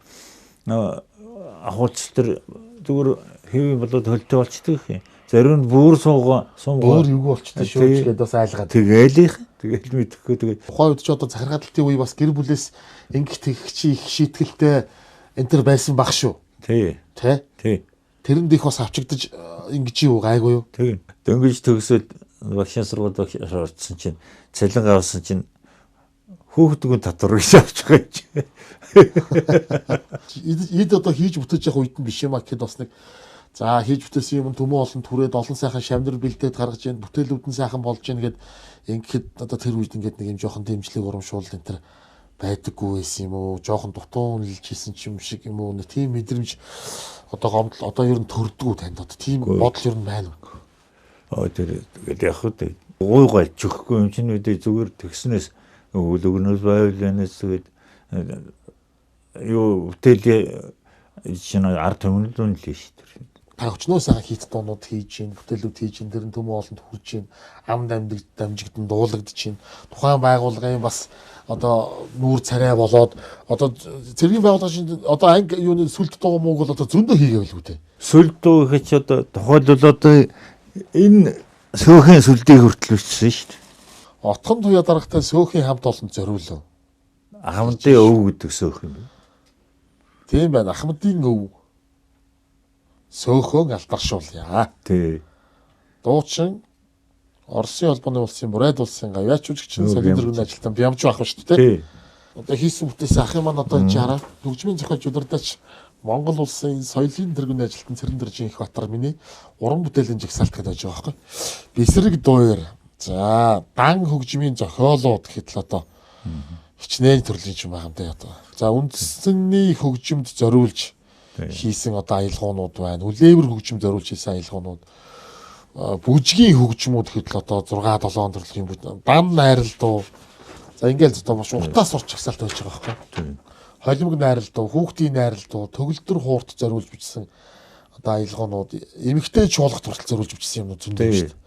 ахуйц тэр зүгээр хэвийн болоод хөлтэй болчдөг юм. Зарим нь бүр суугаа Бүр эвгүй болчтой шүү ч гэдээ бас айлгаад. Тэгэл их. Тэгэл мэдэхгүй тэгээд Тухайн үед ч одоо захиргаадалтын үе бас гэр бүлээс ингэх тэгэх чи их шийтгэлтэй энэ төр байсан баг шүү. Тий. Тэ? Тий. Тэрэнд их бас авчигдаж ингэж юу гайгүй юу? Тий. Дөнгөж төгсөөд багшийн сургуульд багш орсон чинь цалин авсан чинь хүүхдгүн татвар гэж авч байгаа юм чи. Эд одоо хийж бүтээж явах үед нь биш юм а гэхэд бас нэг за хийж бүтээсэн юм төмөн олон түрээд олон сайхан шамнар бэлдээд гаргаж ийн, бүтээлүүд нь сайхан болж ийн гэд ингэхэд одоо тэр үед ингээд нэг юм жоохон дэмжлэг урамшуул энэ төр байдаггүй байсан юм уу? Жоохон дутуу үнэлж хийсэн ч юм шиг юм уу? Нэг тийм мэдрэмж одоо гомдол одоо ер нь төрдгүү танд одоо тийм бодол ер нь байна уу? Оо тэр тэгэл яг хөө гуйгаа чихгүй юм чинь үдээ зүгээр тэгснээс үл өгнөөс байвал энэс тэгээд юу бүтээлийн чинь ард түмэнд л шүү дээ. Та өчнөө сайхан хийт дуунууд хийж гин, бүтээлүүд хийж гин, тэр нь төмөн олонд хүрж гин, ам дамжигдан дуулагдаж гин. Тухайн байгууллагын бас одоо нүүр царай болоод одоо цэргийн байгууллага чинь одоо анги юуны сүлд дуу мууг бол одоо зөндөө хийгээвэл үү те. Сүлд дуу гэхэд чи одоо тухайлбал одоо энэ сөөхөн сүлдийг хүртэл бичсэн шүү дээ. Отхон туяа дарагтай сөөхийн хамт олонд зориулав. Ахмадын өв гэдэг сөөх юм байна. Тийм байна. Ахмадын өв сөөхөн алдаршуулъя. Тий. Дуучин Оросын холбооны улсын Бурайд улсын гавьяач жүжигчин соёлын тэргүүний ажилтан Бямж байх шүү дээ. Тий. Одоо хийсэн бүтээсэн ахын маань одоо энэ хараа хөгжмийн зохиолч удирдаач Монгол улсын соёлын тэргүүний ажилтан Цэрэн Дэржин их Батар миний уран бүтээлийн жагсаалт гэдэг байж байгаа байхгүй. Бэсрэг дуур. За дан хөгжмийн зохиолууд гэхэд л одоо хичнээн төрлийн юм байгаа юм дээ одоо. За үндэсний хөгжимд зориулж хийсэн одоо аялгуунууд байна. Хүлээвэр хөгжим зориулж хийсэн аялгуунууд, бүжгийн хөгжмүүд гэхэд л одоо 6 7 төрлийн дан найрал дуу. За ингээл одоо маш уртаас урт жагсаалт байж байгаа байхгүй. Холимог найрал дуу, хүүхдийн найрал дуу, төгөлдөр хуурт зориулж бичсэн одоо аялгуунууд, эмэгтэй чуулгад хүртэл зориулж бичсэн юмнууд зөндөө шүү дээ.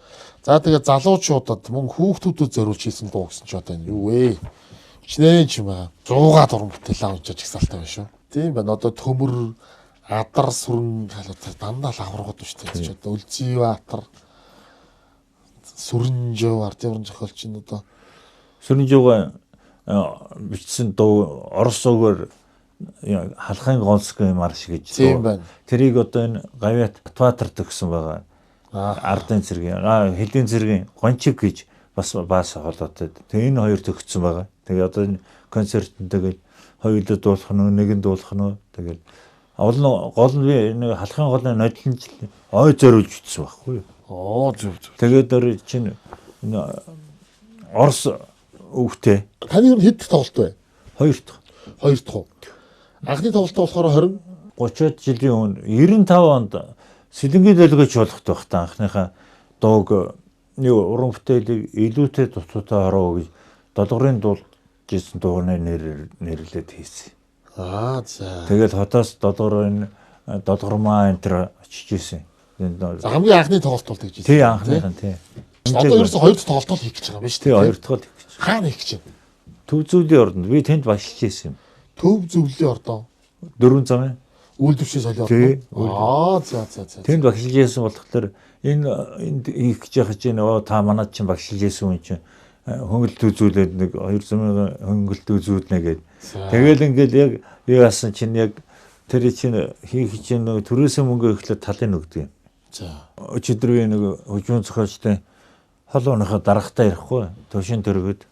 За тэгээ залуучуудад мөн хүүхдүүдэд зориулж хийсэн дуу гэсэн чи одоо энэ юу вэ? Хичнээн ч юм аа. 100 уран бүтээл авч жагсаалтай байна шүү. Тийм байна. Одоо төмөр, адар сүрэн дандаа л аврагууд шүү дээ. Чи одоо Үлзийбаатар, Сүрэнжөө ардын уран зохиолч нь одоо Сүрэнжөөг бичсэн дуу Орос үгээр халахын гонсгүй марш гэж. Тийм байна. Тэрийг одоо энэ гавьяат Батбаатар төгсөн байгаа. Ардын цэргийн, хөлийн цэргийн гончиг гэж бас холоотой. Тэгээ энэ хоёр төгссөн байгаа. Тэгээ одоо энэ концертэн тэгэл хоёулаа дуулах нь, нэг нь дуулах нь тэгэл олон гол нь би нэг халахын голын нодлонж ой зориулж бичсэн байхгүй юу? Оо зөв зөв. Тэгээд өөр чинь энэ Орос өвгтэй. Таны ер нь хэд тоглолт вэ? Хоёр дахь. Хоёр дахь уу? Анхны тоглолт болохоор 20 30-аад жилийн өмнө 95 онд Сэлэнгийн долгиоч болох байх та анхныхаа дууг юу уран бүтээлийг илүүтэй дутуутай ороо гэж долгорын дуулж исэн дууны нэрлээд хийсэн. Аа за. Тэгэл хотоос долгор энэ долгормаа энэ төр очиж исэн. За хамгийн анхны тоглолт бол тэгж ийсэн. Тий анхных нь тий. Одоо ерөөсө хоёр дахь тоглолт хийх гэж байгаа юм байна шүү дээ. Тий хоёр дахь хийх гэж. Хаана хийх гэж байна? Төв зөвлийн ордонд би тэнд багшилж исэн юм. Төв зөвлийн ордон. Дөрвөн замын үйлдвэршийн соёлын ордон. Аа за за за. Тэнд багшилж исэн болохоор энэ энд хийх гэж яхаж чинь оо та манад чинь багшилж исэн хүн чинь хөнгөлт үзүүлээд нэг хоёр замын хөнгөлт үзүүлнэ гэд. Тэгэл ингээл яг юу яасан чинь яг тэр чинь хийх чинь нэг төрөөсөн мөнгө эхлээд талын өгдөг юм. За. Өчигдөр би нэг хөгжмөн зохиолчтой хол унахаа дарагтаа ярихгүй төвшин төргөд.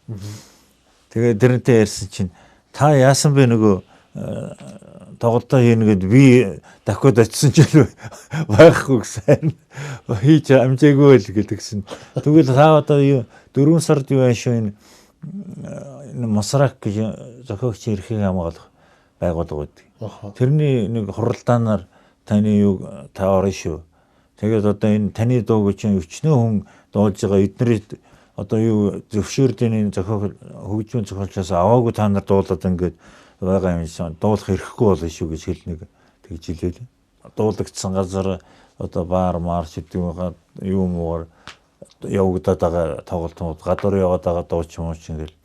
Тэгээ тэрнтэй ярьсан чинь та яасан бэ нөгөө Тоглолтоо хийнэ гэд би дахиад очисон ч байхгүй гэсэн. Хийж амжаагүй л гэдгсэн. Тэгвэл та одоо юу 4 сард юу ааш энэ Масрак гэж зохиогчийн эрхийг хамгаалах байгууллага байдаг. Тэрний нэг хуралдаанаар таны юу та орно шүү. Тэгээд одоо энэ таны дуу гэж өчнөө хүн дуулж байгаа эднэрийг одоо юу зөвшөөрлийн зохиол хөгжмийн зохиолчоос аваагүй та нар дуулаад ингээд байгаа юм шиг дуулах эрхгүй болно шүү гэж хэлнэ тэгж хэлээ. Дуулагдсан газар одоо баар марч гэдэг юм юм уугаар явагдаад байгаа тоглолтууд гадуур яваад байгаа дууч юм уу ингээл.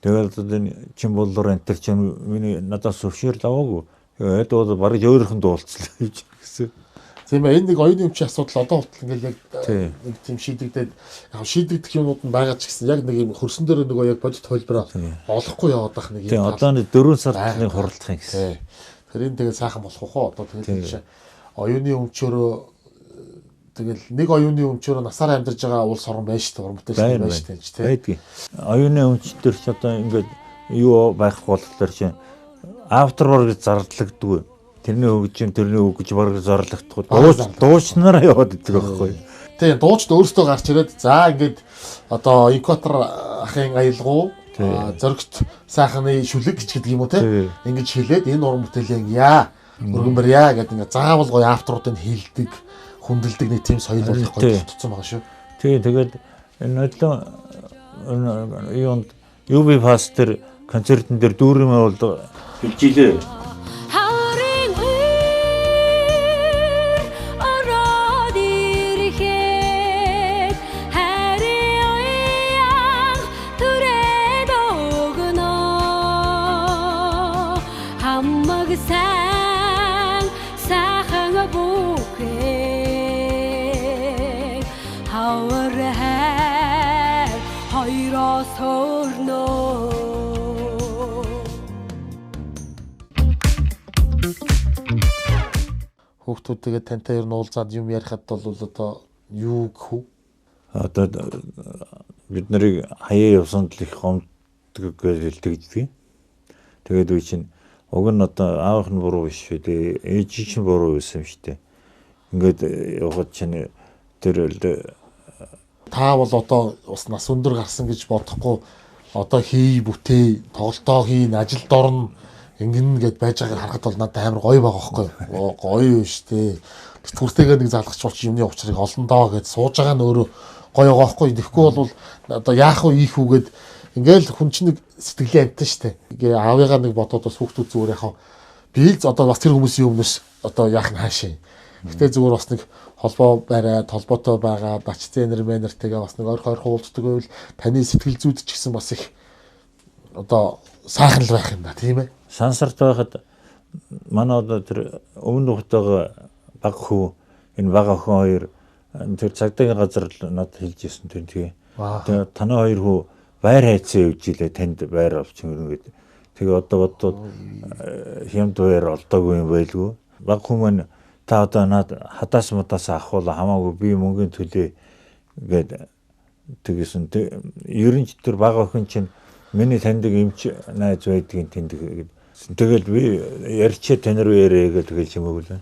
Тэгэл одоо энэ чин боллоор энэ төр чин миний надаас зөвшөөрөл аваагүй. Тэгээд бол бараг өөрийнх нь дуулцлаа гэж гэсэн. Тийм ээ, энэ нэг оюуны өмчийн асуудал одоо хүртэл ингээл яг нэг тийм шийдэгдээд яг шийдэгдэх юмнууд нь байгаа ч гэсэн яг нэг юм хөрсөн дээр нөгөө яг бодит хувилбараа олохгүй яваад байх нэг юм. Тийм, одоо нэг 4 сард нэг хуралдах юм гэсэн. Тэр энэ тэгэл сайхан болох уу одоо тэгэл оюуны өмчөөрөө тэгэл нэг оюуны өмчөөрөө насаараа амьдарч байгаа улс орн байж шүү дээ, уран бүтээлч байж шүү дээ тийм. Байдгийг. Оюуны өмч төр ч одоо ингээд юу байхгүй болохоор чинь автор бараг зарлагддаггүй. Тэрний хөгжим, тэрний үг гэж бараг зарлагдахгүй. Дуучнараа яваад идэг байхгүй. Тийм, дуучд өөрсдөө гарч ирээд за ингээд одоо Инкватор ахын аялгау, зоригт сайхны шүлэг гэж гэдэг юм уу те. Ингэж хэлээд энэ уран бүтээлийн яа, өргөнбөр яа гэдэг ингээд заавал гоё авторуудыг хилдэг, хүндэлдэг нэг тийм соёл болох гоё тутцсан байгаа шүү. Тийм, тэгээд энэ нодлон юунд UB Pass дээр концертэн дээр дүүрэн бол хэлж илээ. Хүүхдүүд тэгээд тантай ер нь уулзаад юм ярихад бол одоо юу гэх үү? Одоо бид нарыг хаяа явсанд л их гомддог гэж хэлдэг. Тэгээд үе чинь уг нь одоо аавынх нь буруу биш шүү дээ. Ээж чинь буруу байсан юм шүү дээ. Ингээд явахад чинь тэр л та бол одоо бас нас өндөр гарсан гэж бодохгүй одоо хий бүтээ, тоглолтоо хийн, ажилд орно ингэн гэд байж байгааг харахад бол надад амар гоё байгаа байхгүй юу? Гоё шүү дээ. Тэтгэвртэйгээ нэг залгач болч юмны учрыг олон доо гэд сууж байгаа нь өөрөө гоё байгаа байхгүй юу? Тэгэхгүй бол одоо яах вэ ийх үү гэд ингээл хүн чинь нэг сэтгэлийн амтан шүү дээ. Ингээ аавыгаа нэг бодоод бас хүүхдүүд зүгээр яхаа би л одоо бас тэр хүмүүсийн өмнөөс одоо яах нь хаашаа. Гэтэ зүгээр бас нэг холбоо бариад, холбоотой байгаа, дач зэнэр мэнэртэйгээ бас нэг ойрхон ойрхон уулздаг байвал таны сэтгэл зүйд ч гэсэн бас их одоо сайхан л байх юм да, тийм ээ. Сансарт байхад манай одоо тэр өмнө нөхдөйгөө баг хүү энэ бага охин хоёр тэр цагдаагийн газар надад хэлж ирсэн тэр тэгээ. Тэгээ танай хоёр хүү байр хайцсан явж илээ танд байр авч өнгөрнө гэдэг. Тэгээ одоо бодвол хямд байр олдоогүй юм байлгүй. Баг хүү маань та одоо над хадаас мудаас авах бол хамаагүй би мөнгөний төлөө гээд тэгсэн. Ер нь ч тэр бага охин чинь миний таньдаг эмч найз байдгийн тэндэг гээд. Тэгэл би ярьчээ тань руу яриа гэж тэгэл чимээгүй л.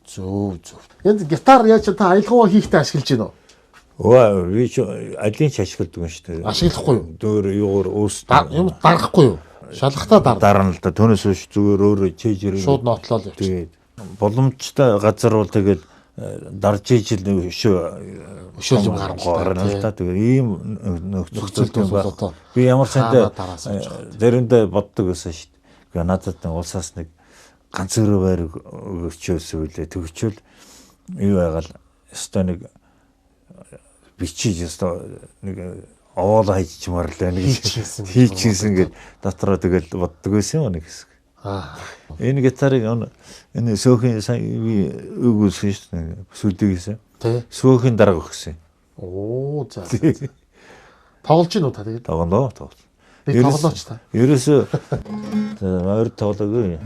Зөв зөв. Энд гитар яаж та аялгау хийхдээ ашиглаж байна уу? Өө би ч алийг ч ашигладаг юм шүү дээ. Ашиглахгүй юу? Дөөр юугаар өөс юм дарахгүй юу? Шалгахтаа дарна л да. Түүнээс биш зүгээр өөрөө чэйжэр шууд нотлол явчих. Тэгээд боломжтой газар бол тэгэл дарж ижил өшөө юм гарна л да. Тэгээд ийм нөхцөлд бол одоо би ямар сайнтай заримдаа боддог байсан шүү дээ. Надад нэг улсаас нэг ганц өрөө байр өгчөөсөө үлээ. Тэгчвэл юу байгаал өстой нэг бичиж өстой нэг овоол хайчмаар л байна гэж хийчихсэн гэж дотроо тэгэл боддог байсан юм нэг хэсэг. Энэ гитарыг энэ сөөхийн би өгүүлсэн шүү дээ. Сүлдэгсэн. Сөөхийн дарга өгсөн. Оо за. Тоглож гин үү та тэгээд? Тоглоо тоглоо. Би тоглооч та. Ерөөсөө ойр тоглоогүй.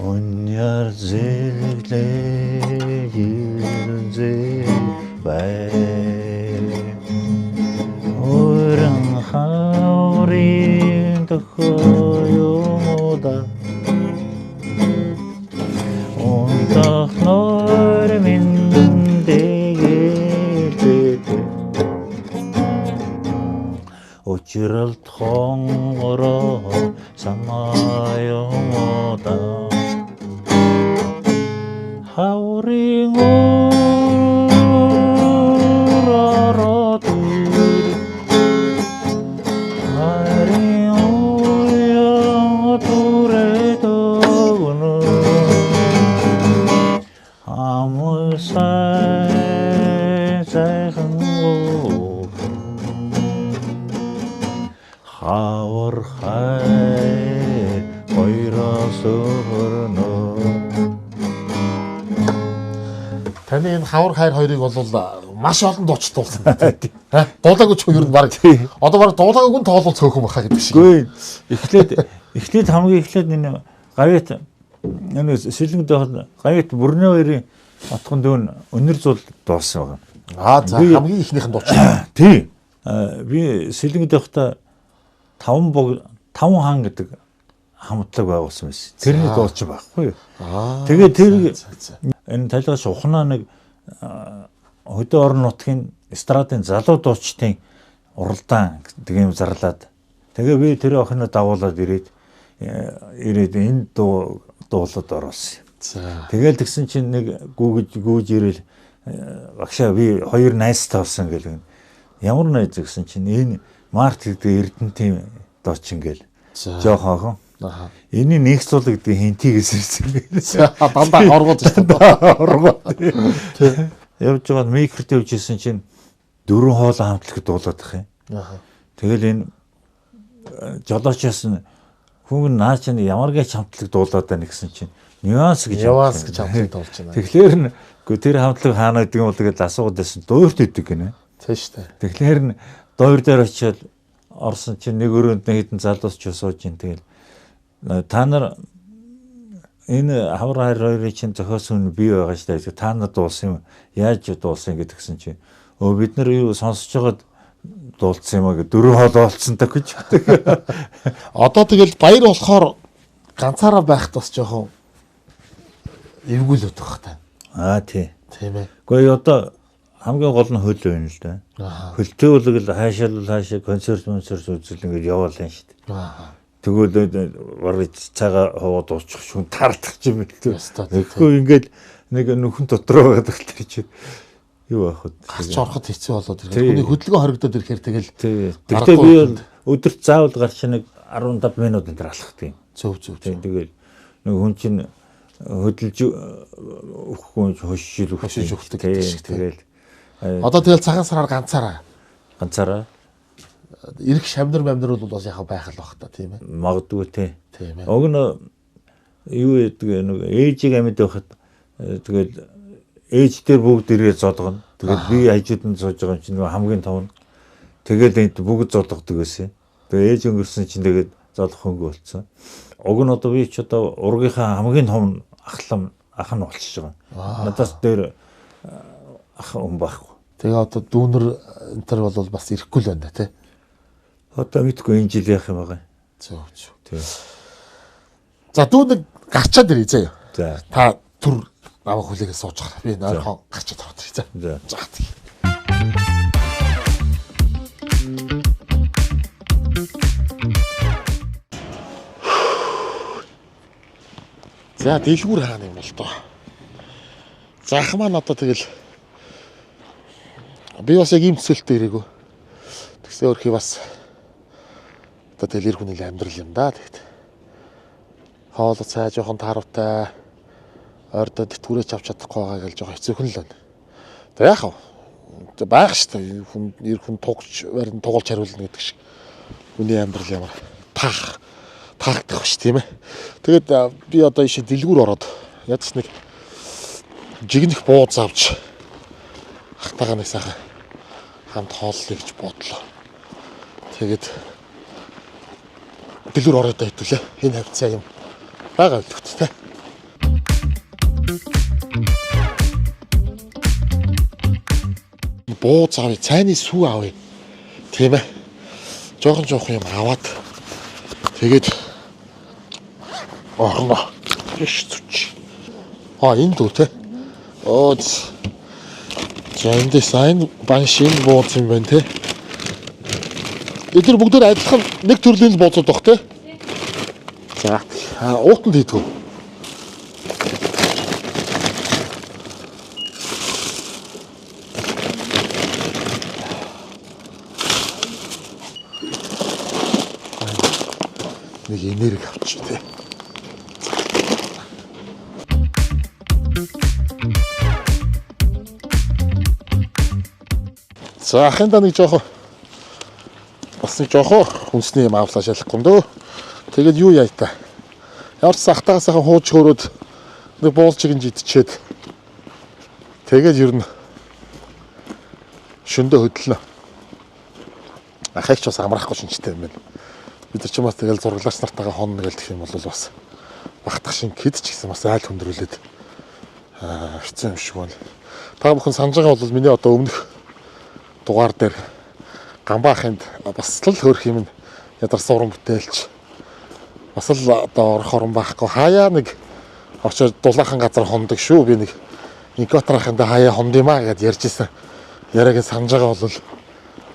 Оняр зэлглээ зэ бай. нөхөө юм уу да. Унтах нойр минь дэгэлдээ. Учралт хонгороо санаа юм уу да. Хаврын ороо дүр хайрын уян түрээд өгнө. Амуу сайн сайхан уухан хавар хайр хоёроос өрнө. Таны энэ хавар хайр хоёрыг бол маш олон дуучид дуулсан. Ха? Дуулаагүй ч ер нь баг. Одоо баг дуулаагүй нь тоолвол цөөхөн баха гэдэг шиг. Үгүй эхлээд хамгийн эхлээд энэ гавьяат энэ сэлэнг доход гавьяат бүрнээ хоёрын отгон дүүн өнөр зул дуулсан байгаа. Аа за хамгийн ихнийх нь дуучин. Тий. Би сэлэнг дохтой 5 бог 5 хаан гэдэг хамтлаг байгуулсан байсан. Тэрний дуучин байхгүй юу? Тэгээ тэр энэ талгаас ухнаа нэг хөдөө орон нутгийн эстрадын залуу дуучдын уралдаан гэдэг юм зарлаад тэгээ би тэр охиноо дагуулад ирээд энэ дуу дуулаад оруулсан. Тэгэл тэгсэн чинь нэг гүүж ирээл багшаа би хоёр найзтай болсон гэл. Ямар найз гэсэн чинь энэ Март гэдэг Эрдэнтийн дуучин гэл. Жохон охин. Энэ нэг цул гэдэг хинтигээс ирсэн гэл. Дандаа хоргоод шүү дээ. Хоргоод. Явж байгаа микрот явж исэн чинь дөрвөн хоолой хамтлаг дуулаад их юм. Тэгэл энэ жолоочоос нь хүн наа чинь ямар гэж хамтлаг дуулаад байна гэсэн чинь нюанс гэж хамтлаг дуулж байна. Тэгэхээр нь тэр хамтлаг хаана гэдэг юм бол тэгэл асуугаад байсан дуурт идэг гинэ. Тийм шүү дээ. Тэгэхээр нь дуур дээр очиод орсон чинь нэг өрөөнд нэг хэдэн залуус ч сууж ин тэгэл та нар энэ хавар хайр хоёрын чинь зохиосон нь би байгаа шүү дээ. Та нар дуулсан юм яаж дуулсан гэдгсэн чинь өө бид нар юу сонсож байгаад дуулсан юм а гэ дөрөв хоол олцсон та гэж. Одоо тэгэл баяр болохоор ганцаараа байхад бас жоохон эвгүй л өдөх та. Аа тий. Тийм ээ. Гэхдээ одоо хамгийн гол нь хөл байна л да. Хөлтэй бол гэл хаашаал хаашаа концерт үзэл ингээд яваал юм шүү дээ. Аа. Тэгвэл барыг цагаа хуваад уучих шүн тардах юм бэл. Тэгэхгүй ингээд нэг нүхэн дотроо байгаад тэр чинь юу аах вэ? Гарч ороход хэцүү болоод ирэхээр хүний хөдөлгөөн хоригдоод ирэхээр тэгэл. Тэгтээ би бол өдөрт заавал гарч нэг 15 минут энэ төр алхах юм. Зөв. Тэгэл нэг хүн чинь хөдөлж өгөхгүй хошиж өгдөг гэдэг шиг. Тэгэл одоо тэгэл цагаан сараар ганцаараа. Ганцаараа ирэх шамнар мамнар бол бас яхаа байх л бах та тийм ээ. Магадгүй тий. Тийм ээ. Уг нь юу гэдэг нэг ээжийг амьд байхад тэгэл ээж дээр бүгд ирээ зодгоно. Тэгэл би хажууд нь сууж байгаа юм чинь хамгийн том нь. Тэгэл энд бүгд зодгодог байсан. Тэгээ ээж өнгөрсөн чинь тэгээд зодох хөнгө болцсон. Уг нь одоо би ч одоо ургийнхаа хамгийн том ахлам ах нь болчихж байгаа. Надаас дээр ах хүн байхгүй. Тэгээ одоо дүүнер энэ төр бол бас ирэхгүй л байна да тий. Одоо мэдгүй энэ жил яах юм байгаа. Зөв. Тийм. За дүү нэг гарчаад ирээ заяа. За. Та түр намайг хүлээгээ сууж байгаа. Би нойрхон гарчаад ороод ирээ заа. За. За дэлгүүр хаана юм бол доо. За ах маань одоо тэгэл би бас яг ийм төсөөлтөй ирээгүй. Тэгсэн өөрхий бас одоо тэгэл эр хүний амьдрал юм да. Тэгэхэд хоол цай жоохон таарвтай ойрдоо тэтгэврээ авч чадахгүй байгаа гэж жоохон хэцүүхэн л байна. Тэг яах вэ? Байх шүү дээ. Хүн эр хүн тугч барин тугалж хариулна гэдэг шиг. Хүний амьдрал ямар таагдах биш тийм ээ. Тэгээд би одоо ийшээ дэлгүүр ороод ядч нэг жигнэх бууз авч ахтайгаа нэг сайхан хамт хооллоё гэж бодлоо. Тэгээд дэлгүүр ороод хэвтүүлээ. Энэ хавцаа юм байгаа үлдэгт те. Бууз авъя, цайны сүү авъя. Тийм ээ. Жохон юм аваад Тэгээд орно. Иш зүч. А энэ дүү те. Оо. За эндээс энэ банш энэ бууз юм байна те. Эдгээр бүгдээр адилхан нэг төрлийн л бууцууд баг те. За уутанд хийдгүү. Нэг энерги авчих те. За ахында нэг жоохоо бас нэг жоохоо хүнсний юм авлаа шалахгүй юм дөө. Тэгээд юу яа та. Ямар ч сахтаа сайхан хууж хөөрөөд нэг буулчиг нь идчихэд тэгээд ер нь шөндөө хөдлөнө. Ахыг ч бас амрахгүй шинжтэй юм байна. Бид нар ч бас тэгэл зураглаач нартайгаа хонно гэл гэх юм бол бас багтах шин хэд ч гэсэн бас айл хүндрүүлээд хэцүү юм шиг байна. Та бүхэн санаж байгаа бол миний одоо өмнөх дугаар дээр Гамбаа ахынд бас л хөөрх юм ядарсан уран бүтээлч бас л одоо орох орон байхгүй хаяа нэг очиж дулаахан газар хондог шүү. Би нэг инкватор ахында хаяа хонд юм аа гэд ярьж исэн. Яриаг санаж байгаа бол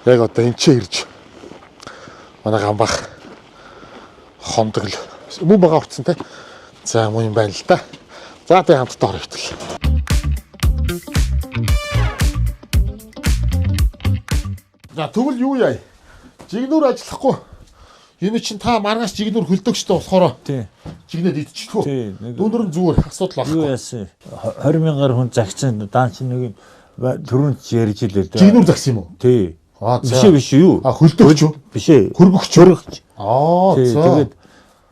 яг одоо энэ ч ирж манай Гамбаах хондог л мөн байгаа утсан те. За мөн юм байна л да. За тэгээ хамтдаа орё хэвтэл. За тэгвэл юу яа? Жигнүүр ажиллахгүй. Энэ чинь та маргааш жигнүүр хөлдөөгчтэй болохоор жигнээд идчихв. Дүүнэр нь зүгээр асуудал байхгүй. Юу яасан? 20 мянгаар хүн загцсан даан чинь нэг түрүүнд ч ярьж илээ дээ. Жигнүүр загсан юм уу? Тий. Аа за. Биш юу? А хөлдөөгч үү? Биш ээ. Хөргөгч. Хөргөгч. Аа за. Тэгээд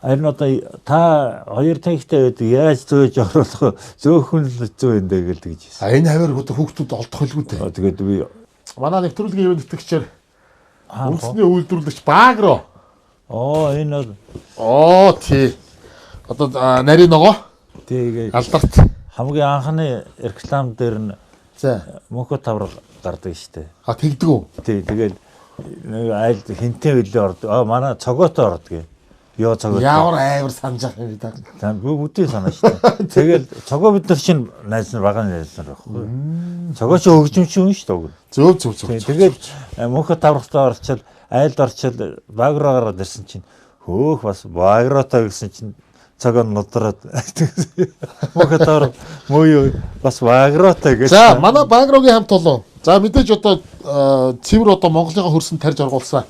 харин одоо та хоёр танхитай байдаг яаж зөөж оруулах зөөхөн л зөө энэ дээ гэлдэг гэж хэлсэн. А энэ хавар хүүхдүүд олдох хэлгүй дээ. Тэгээд би манай нэвтрүүлгийн ивээн тэтгэгчээр үндэсний үйлдвэрлэгч Багро. Оо энэ бол оо тий. Одоо нарийн ногоо. Тэгээ алдарт хамгийн анхны реклам дээр нь за мөнхө таврал гардаг штэ. А тэгдэг үү? Тий тэгээд нэг айл хинтээ билээ ордог. Аа манай цогоотой ордог. Йоо цогоотой. Ямар амар санаж байгаа юм бэ та. За би бүгдийг санаа штэ. Тэгэл цогоо бид нар чинь найз нар бага найз нар байхгүй. Цогоо чи хөгжимчин хүн штэ. Зөв зөв зөв. Тэгээд мөнхө таврахтаа орчил айлд орчил багроо гараад ирсэн чинь хөөх бас багроотой гэсэн чинь цогоо нудраад мөнхө таврах муу юу бас багроотой гэж. За манай Багрогийн хамт олон. За мэдээж одоо цэвэр одоо Монголын хөрсөнд тарж оргуулсан.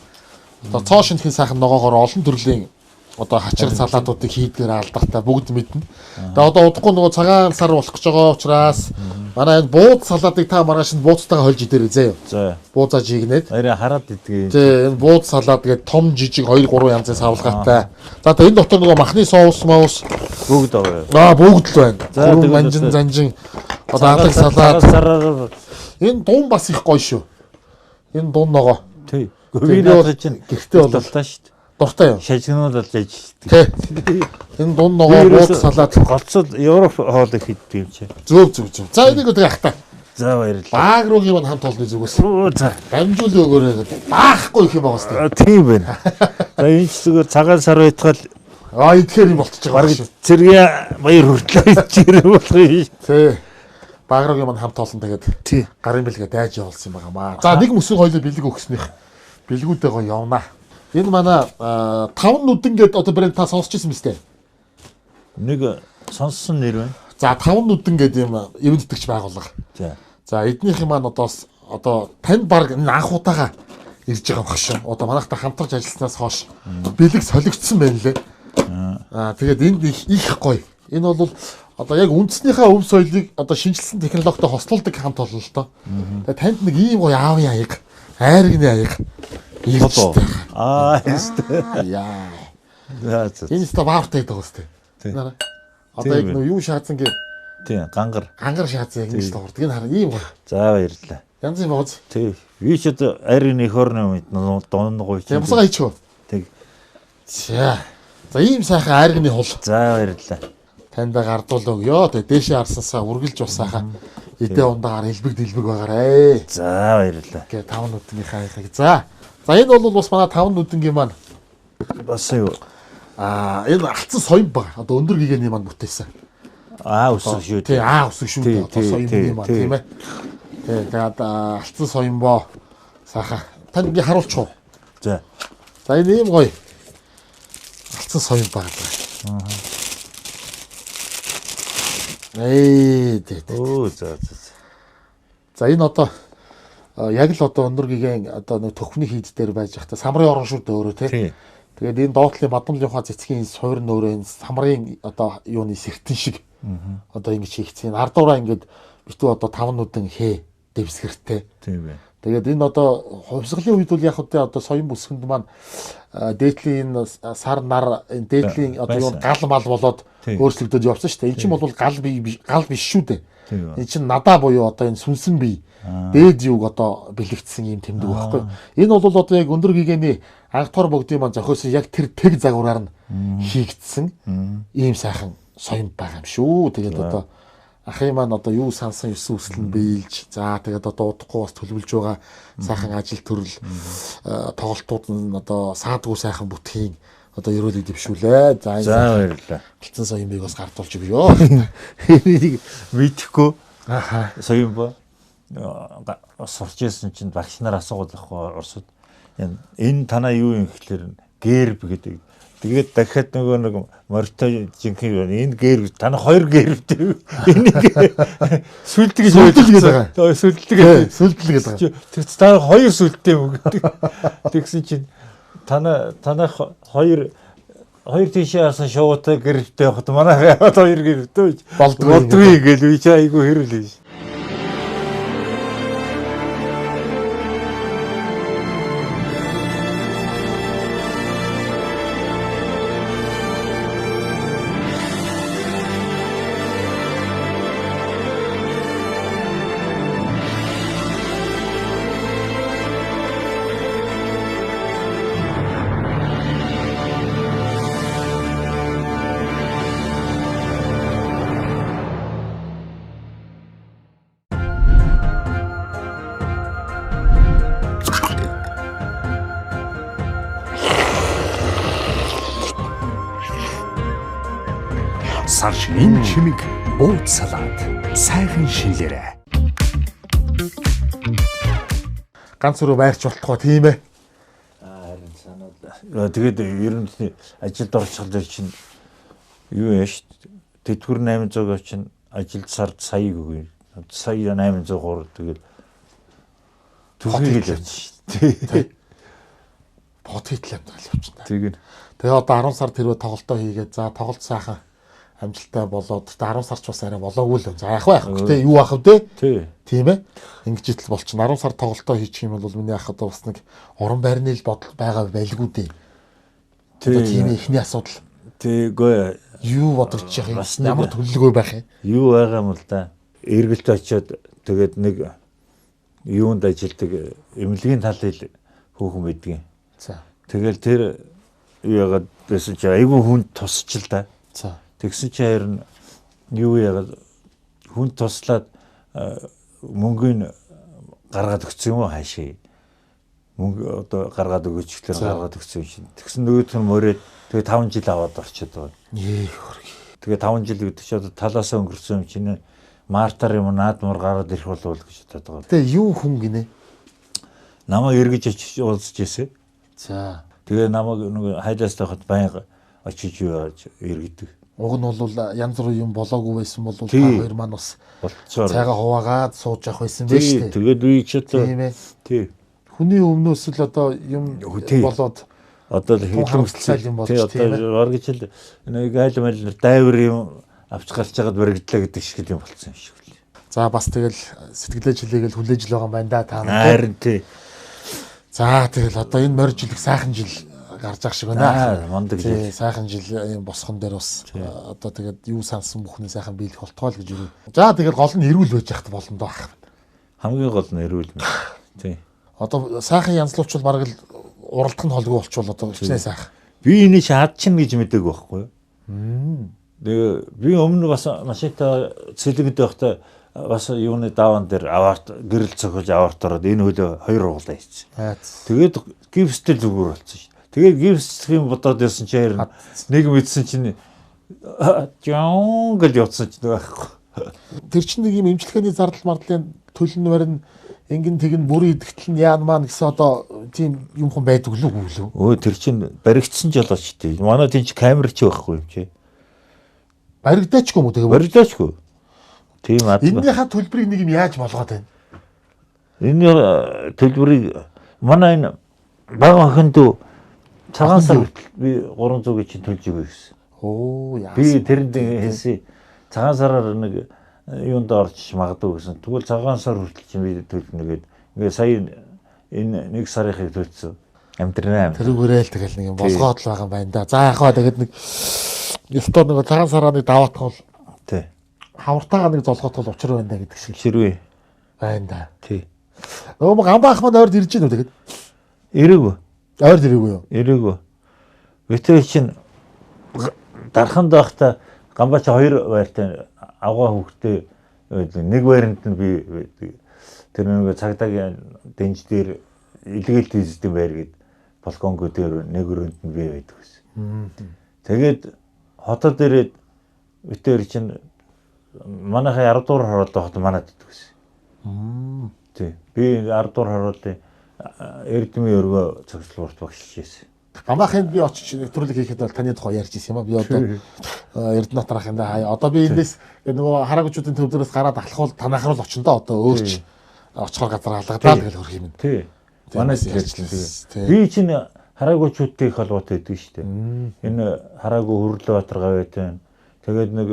Одоо цоо шинэхэн сайхан ногоогоор олон төрлийн одоо хачир салаатуудыг хийдгээр алдартай бүгд мэднэ. Тэгээ одоо удахгүй нөгөө цагаан сар болох гэж байгаа учраас манай энэ бууз салаатыг та маргааш нь бууцтайгаа хольж идээрэй заяа. За. Буузаа жигнээд. Арай хараад иддэг. Тий, энэ бууз салаат гэдэг том жижиг 2 3 янзын савлгаатай. За тэгээ энэ дотор нөгөө махны соус маус бүгд байгаа. Аа бүгд л байна. Гүрэн манжин занжин одоо алаг салаат. Энэ дун бас их гоё шүү. Энэ дун ногоо. Тий. Би надад чинь гэртээ бол дуртай шүү дээ. Дуртай юм. Шажигнууд л ажилладаг. Тий. Энэ дун ногоо бууз салаат голцол Европ хоол их иддэг юм чи. Зөв зөв зөв. За энийг өдрөө ахта. За баярлалаа. Багрогийн маань хамт олны зүгээс. За. Дамжуулын өгөөрэй гэдэг. Баахгүй их юм байгаа сте. Тийм байна. За энэ ч зүгээр цагаан сар байтгал аа идэхээр юм болчихж байгаа шүү. Цэргийн баяр хүртлээ идчихэр болох юм. Тий. Багрогийн маань хамт олон тэгээд гарын бэлгээ дайж явуулсан юм байгаамаа. За нэг мөсөн хоёлоо бэлэг өгснийх бэлгүүдээ гоё явнаа. Энэ манай таван нүдэн гээд одоо брэнд та сонсч ирсэн мэт ээ. Нэг сонссон нэр байна. За таван нүдэн гээд юм ивэн тэтгэгч байгууллага. За. За эднийх маань одоо танд баг энэ анх удаага ирж байгаа баг шүү. Одоо манайхтай хамтарч ажилласнаас хойш бэлэг солигдсон байна лээ. Аа тэгээд энд их гоё. Энэ бол одоо яг үндснийхээ өв соёлыг одоо шинжилсэн технологитой хослуулдаг хамт олон л доо. Тэгээд танд нэг ийм гоё аавын аяг, айргны аяг. Аа ястэй. Яа. За за. Энэ өстө баавтай гэдэг байгаа сте. Нараа. Одоо яг нөө юу шаацсан гэ. Тий, гангар. Гангар шаацсан яг ингэж дуурдаг. Энэ хараа ийм гоё. За баярлалаа. Янз юм бооз. Тий. Би ч одоо айрын их орны үед донн гоё. Тий, бусгаа хийчихв. Тэг. За. За ийм сайхан айргны хул. За баярлалаа. Танд гардуул өгөө. Тэг дээшээ арсансаа үргэлж бас сайхан эдээ ундаагаар элбэг дэлбэг байгаарэ. За баярлалаа. Гэ таван нүднийхээ аяхыг. За. За энэ бол бас манай таван нүдэнгийн маань бас юу Энэ алтсан соён баг. Одоо өндөр гэгэний маань бүтээсэн. Аа өсөг шүү дээ. Тий, аа өсөг шүү дээ. Одоо соён маань тийм ээ. Тий, тэгээд алтсан соён боо сайхан. Танд би харуулчих уу? За. За энэ ийм гоё алтсан соён баг. Аа. Ээ, тий. Өө за за. За энэ одоо яг л одоо өндөр гэгээн одоо нэг төхний хийд дээр байж байхдаа самрын орон шүү дээ өөрөө тий. Тэгээд энэ доотлын Бадамлынхаа цэцгийн суур нөөрэ энэ самрын одоо юуны сэртэн шиг одоо ингэж хийгдсэн. Ардуураа ингээд битүү одоо 5 нүдэн хээ дэвсгэртэй. Тийм ээ. Тэгээд энэ одоо хувьсгалын үед бол яг үгүй одоо соён бүсгэнд маань дээдлийн энэ сар нар энэ дээдлийн одоо юу гал мал болоод өөрчлөгдөд явсан шүү дээ. Энэ чинь бол гал бий гал биш шүү дээ. Энэ чинь надаа буюу одоо энэ сүнсэн бий дээд юуг одоо бэлэгдсэн юм тэмдэг байхгүй. Энэ бол одоо яг өндөр гэгээний анхдугаар богдын маань зохиосон яг тэр тэг загвараар нь хийгдсэн ийм сайхан соён байгаа юм шүү. Тэгээд одоо ахын маань одоо юу сансан 9 үсэл нь биелж, за тэгээд одоо удахгүй бас төлөвлөж байгаа сайхан ажил төрөл тоглолтууд нь одоо саадгүй сайхан бүтхийн одоо ерөөлийг дэвшүүлээ. За баярлалаа. Алтан соёнбыг бас гардуулж өгөө. Энийг мэдэхгүй. Аха. Соёнбо сурч ирсэн чинь багш нар асуугаад байхгүй Оросд. Энэ танаа юу юм гэхлээр гэрб гэдэг. Тэгээд дахиад нөгөө нэг морьтой жинхэнэ энэ гэрб танаа хоёр гэрбтэй. Энийг сүлдэг гэж ойлголцсон байгаа. Сүлдэг гэж. Сүлдэл гэж байгаа. Тэр та хоёр сүлдтэй юм гэдэг. Тэгсэн чинь танах хоёр тийшээ харсан шуутай гэрвтэй явахад манайх яваад хоёр гэрвтэй болдгоо гэж би чи айгүй хэрүүл гэж. Сар шинийн чимэг бууз салат сайхан шинлээрэ. Ганц өрөө байрч болтгоо тийм ээ. Харин санаад. Тэгээд ер нь ажилд орчихлоо чинь юу яаш тэтгэвэр 800 чинь ажилд сард саяг өгье. Сая 803 тэгээд түүхийг л явчих. Бот хитл амьдрал явчихна. Тэгээд тэгээ одоо 10 сар тэрвээ тоглолтоо хийгээд за тоглолт сайхан амжилттай болоод 10 сар ч бас арай болоогүй л. За яах вэ? Гэтэ юу ах вэ? Тийм ээ. Ингэж итл болчихно. 10 сар тоглолтоо хийчих юм бол миний ах одоо бас нэг орон байрны л бодол байгаа байлгүй дээ. Тийм ээ, эхний асуудал. Тэггүй юу бодож явах юм? Ямар төлөвлөгөө байх юм? Юу байгаа юм л да. Эргэлт очиод тэгээд нэг юунд ажилдаг эмнэлгийн талын хүүхэн байдгийн. За. Тэгэл тэр юу яагаад байсан чи айгүй хүнд тусч л да. За. Тэгсэн чи харин юу яагаад хүн туслаад мөнгөний гаргаад өгсөн юм уу хаашаа? Мөнгө одоо гаргаад өгөөч гэхлээр гаргаад өгсөн юм шин. Тэгсэн нөгөөх нь мөрөөд тэгээ 5 жил аваад орчод байгаа. Хөргий. Тэгээ 5 жил гэдэг чи одоо талаасаа өнгөрсөн юм чинь мартаар юм наадмар гараад ирэх болов уу гэж бодоод байгаа. Тэгээ юу хүн гинэ? Намайг эргэж очиж уулзж ирсэн. За. Тэгээ намайг нөгөө хайлаас тахад байнга очиж юу яаж эргэдэг. Уг нь бол янз бүрийн юм болоогүй байсан бол та хоёр маань бас цайгаа хуваагаад сууж явах байсан байх шүү дээ. Тэгээд би ч одоо тий. Хүний өмнөөс л одоо юм болоод одоо л хилэмсэл юм болж тийм ээ. Одоо оргиж л нэг айл майл дайвар юм авч гарч байгаад баригдлаа гэдэг шиг юм болцсон юм шиг л. За бас тэгэл сэтгэлээ чилээгээл хүлээж л байгаа юм байна да та нар. Харин тий. За тэгэл одоо энэ морь жил их сайхан жил гарч ах шиг байна. Мундаг жил. Сайхан жил ийм босгон дээр бас одоо тэгээд юу сансан бүхний сайхан биелэх болтгоо л гэж ирв. За тэгэл гол нь эрүүл байж яхад болно доо ах. Хамгийн гол нь эрүүл мэнд. Тий. Одоо сайхан янзлуучвал бараг л уралдах нь холгүй болчвол одоо хичнээн сайхан. Би энийг чадчихна гэж мэдээгүй байхгүй юу? Тэгээ би өмнө бас машинтай цэлэгэд байхдаа бас юуны даваан дээр аваарт гэрэл цохиж аваарт ороод энэ хөлөө хоёр углаа хийсэн. Тэгээд гипстэй зүгээр болсон шүү. Тэгээд гимсэх юм бодоод байсан чи харин нэг мэдсэн чинь жон гэж явцсан ч байхгүй. Тэр чинь нэг юм эмчилгээний зардал мардлын төлн барин ингэн тэгэн бүрийн идэхтэл нь яан маань гэсэн одоо тийм юм хон байдаг л үгүй лүү. Өө тэр чинь баригдсан жолооч тий. Манай тийм чи камер чи байхгүй юм чи. Баригдаачгүй юм уу тэгээ? Баригдаачгүй. Тийм ад. Эннийхээ төлбөрийг нэг юм яаж болгоод байна? Энэ төлбөрийг манай энэ бага охинд цагаан сар хүртэл би 300-ыг чинь төлж өгье гэсэн. Оо яасан. Би тэрэнд хэлсэн цагаан сараар нэг юунд орчих магадгүй гэсэн. Тэгвэл цагаан сар хүртэл чинь би төлнө гээд ингээ сая энэ нэг сарынхыг төлсөн. Амьдрнаа. Тэрүүгээрээ л тэгэл нэг юм болгоод л байгаа юм байна да. За яг хаа тэгээд нэг ёстой нэг цагаан сараа нэг даваатах бол тий. Хавартайгаа нэг золгоотгол учир байна да гэдэг шиг. Ширвээ. Байна да. Тий. Нөгөө гамбаа ах маань ойрд ирж гин үү тэгээд? Ирээгүй. Ойрд ирээгүй юу? Ирээгүй. Битэр чинь дархан байхдаа гамбаа чи хоёр байртай авгаа хүүхдээ нэг байранд нь би тэр нэг цагдаагийн дэнж дээр илгээлт хийдэг байр гээд балконго дээр нэг өрөөнд нь би байдаг гэсэн. Тэгээд хотод ирээд битэр чинь манайхын 10 дугаар хороолтой хот манад идэг гэсэн. Тий. Би 10 дугаар хороолын Эрдмийн өргөө цогцлуурт багшилж байсан. Гамаахынд би очиж нэвтрүүлэг хийхэд бол таны тухай ярьж ирсэн юм а. Би одоо Эрдэнэт ахын да. Одоо би эндээс нөгөө хараагчуудын төв дээрээс гараад алхвал танах руу очино доо. Одоо өөрч очихоор газар алгадаа тэгэл хөрх юм. Тий. Манай ярьж л. Би чинь хараагчуудтай их холбоотой байдаг шүү дээ. Энэ хараагүй Хөрлөбаатар гавьяатай. Тэгээд нэг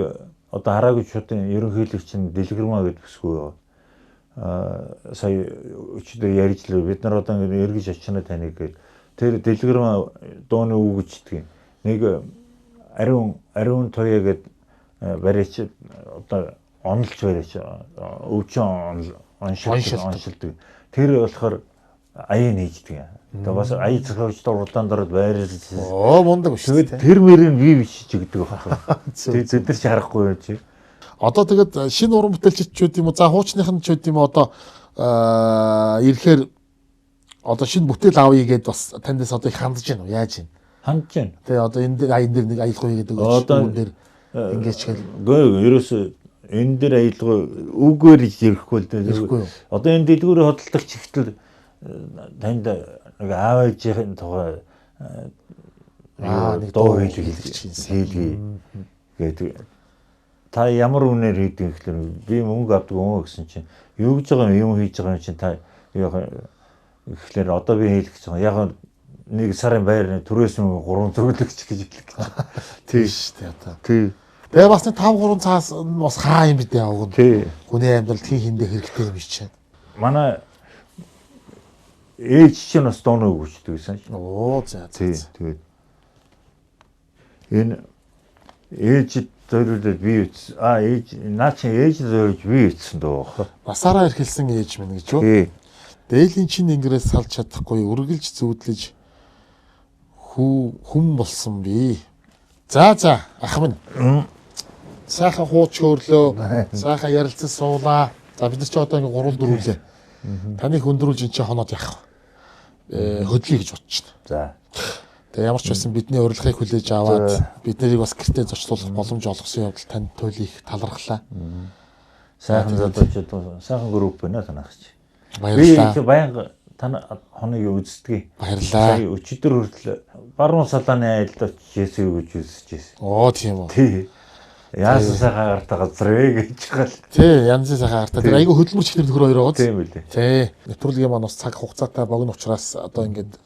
одоо хараагчуудын ерөнхийлөгч нь Дэлгэрмаа гэдэг бүсгүй байгаа. Сая өчигдөр ярьж л бид нар одоо ингэ эргэж очино таныг гээд тэр Дэлгэрмаа дууны үг гэждэг. Нэг ариун туяа гээд бариач одоо онолч бариач өвчин оншилдаг. Тэр болохоор аян хийждэг. Тэгээ бас ая зохиогч уралдаанд ороод байрлал. Оо мундаг биш. Тэгээд тэр мөрийг би бичиж өгдөг байхгүй. Тэгээд тэд нар ч харахгүй юм чи. Одоо тэгээд шинэ уран бүтээлчд ч үгүй юм уу? За хуучных нь ч үгүй юм уу? Одоо ирэхээр одоо шинэ бүтээл авъя гэдээ бас таньдаас одоо их хандж байна уу? Яаж юм? Хандж байна. Тэгээ одоо энэ дээр аян дээр нэг аялгаа хийгээд өгөөч. Одоо дээр ингэж гэл. Үгүй ерөөсөө энэ дээр аялгаа үгээр ирэхгүй л дээ. Одоо энэ дэлгүүрийн хөдөлгөгч ихтэл танд нэг аав ээжийн тухай нэг дуу хийлгэе гэдэг. Та ямар үнээр хийдэг гэхлээр би мөнгө авдаг өө гэсэн чинь юу гэж байгаа юм хийж байгаа юм чинь та гэхлээр одоо би хийлгэх гэж байгаа. Яг нэг сарын байр түрээс 3 зөвлөгч гэж хэлэх гэж. Тийм шүү дээ одоо. Тийм. Тэгээ бас нэг 5 3 цаас бас хаа юм бэ дээ уг нь. Хүний амьдралд хин хиндэ хэрэгтэй юм чинь. Манай ээж чинь бас дууны өгчдөг гэсэн чинь. Оо за. Тэгээд энэ ээжид зориулаад би үтсэн. Ээж наа чинь ээж зориулж би үтсэн дөө байхгүй. Насаараа эрхэлсэн ээж минь гэж юу? Тий. Дээлийн чин ингэрээс салж чадахгүй үргэлж зүүдлэж хүн болсон би. За за ах минь. Сайхан хууч хөрлөө. Сайхан ярилцсан суулаа. За бид нар чи одоо ингээ 3 4-лээ. Таныг өндрүүлж эн чи хоноод явах. Хөдлөе гэж бодчихно. За. Тэгээ ямар ч байсан бидний урилгыг хүлээж аваад бид нарыг бас гэртээ зочлуулах боломж олгосон явдал танд туйлыг талархлаа. Сайхан залуучууд сайхан групп байна танах чи. Баярлалаа. Би баян тань хоног үздэг. Баярлалаа. Сая өчигдөр хүртэл баруун салааны айлд очиж Есүс гэж үзэж байсан. Оо тийм үү. Тий. Яасан сайхан гартай газар вэ гэж гал. Тий, янзын сайхан гартай. Тэр айгүй хөдөлмөрч ихнэр нөхөр хоёр байгаа. Тийм үлээ. Тий. Нэвтрүүлгийн маань бас цаг хугацаатай богино учраас одоо ингээд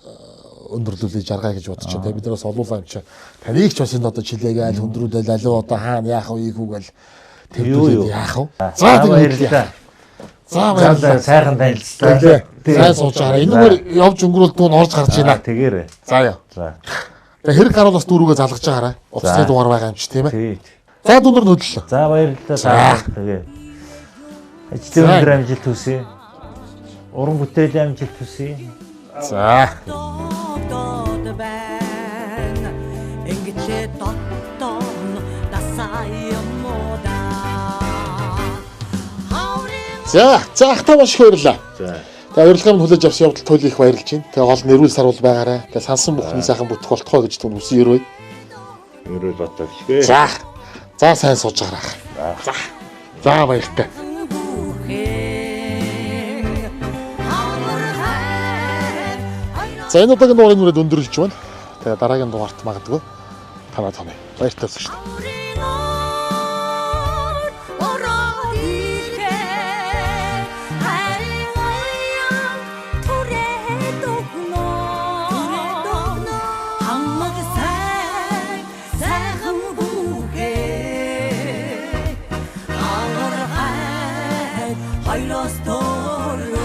өндөрлүүлээ жаргая гэж бодож байна. Бид нараас олуулаа юм чи. Таныг ч бас энэ одоо чилээгээл хөндрүүлээл алуу одоо хаана яах вэ ийхүү гэл тэрдүүлээд яах вэ? За баярлалаа. За баярлалаа. Сайхан танилцлаа. Сайн сууж байгаарай. Энэгээр явж өнгөрөөл дүүн орж гарч байна. Тэгээрэй. За яа. За. Тэгээ хэрэг гарвал бас дүүрүүгээ залгаж байгаарай. Утасны дугаар байгаа юм чи тийм ээ. За дүүнэр хөдлөлөө. За баярлалаа. Тэгээ. Ажлын өндөр амжилт хүсье. Уран бүтээлийн амжилт хүсье. За. За, за ахтай маш их баярлалаа. За. Тэгээ урилгыг нь хүлээж авсан явдал туйлын их баярлж байна. Тэгээ гол нь эрүүл саруул байгаарай. Тэгээ сансан бүхний сайхан бүтэх болтгоо гэж түн хүсэн өрөөе. Өрөөл батагчгээ. За. За сайн сууж байгаарай. За. За баяртай. За энэ удаагийн дугаарыг нүрээд өндөрлөж байна. Тэгээ дараагийн дугаарт магадгүй танаа тооно. Баяртай болсон шүү дээ. Хоёроос төрөө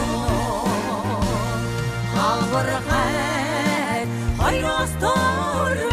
хавар хай хоёроос төрөө.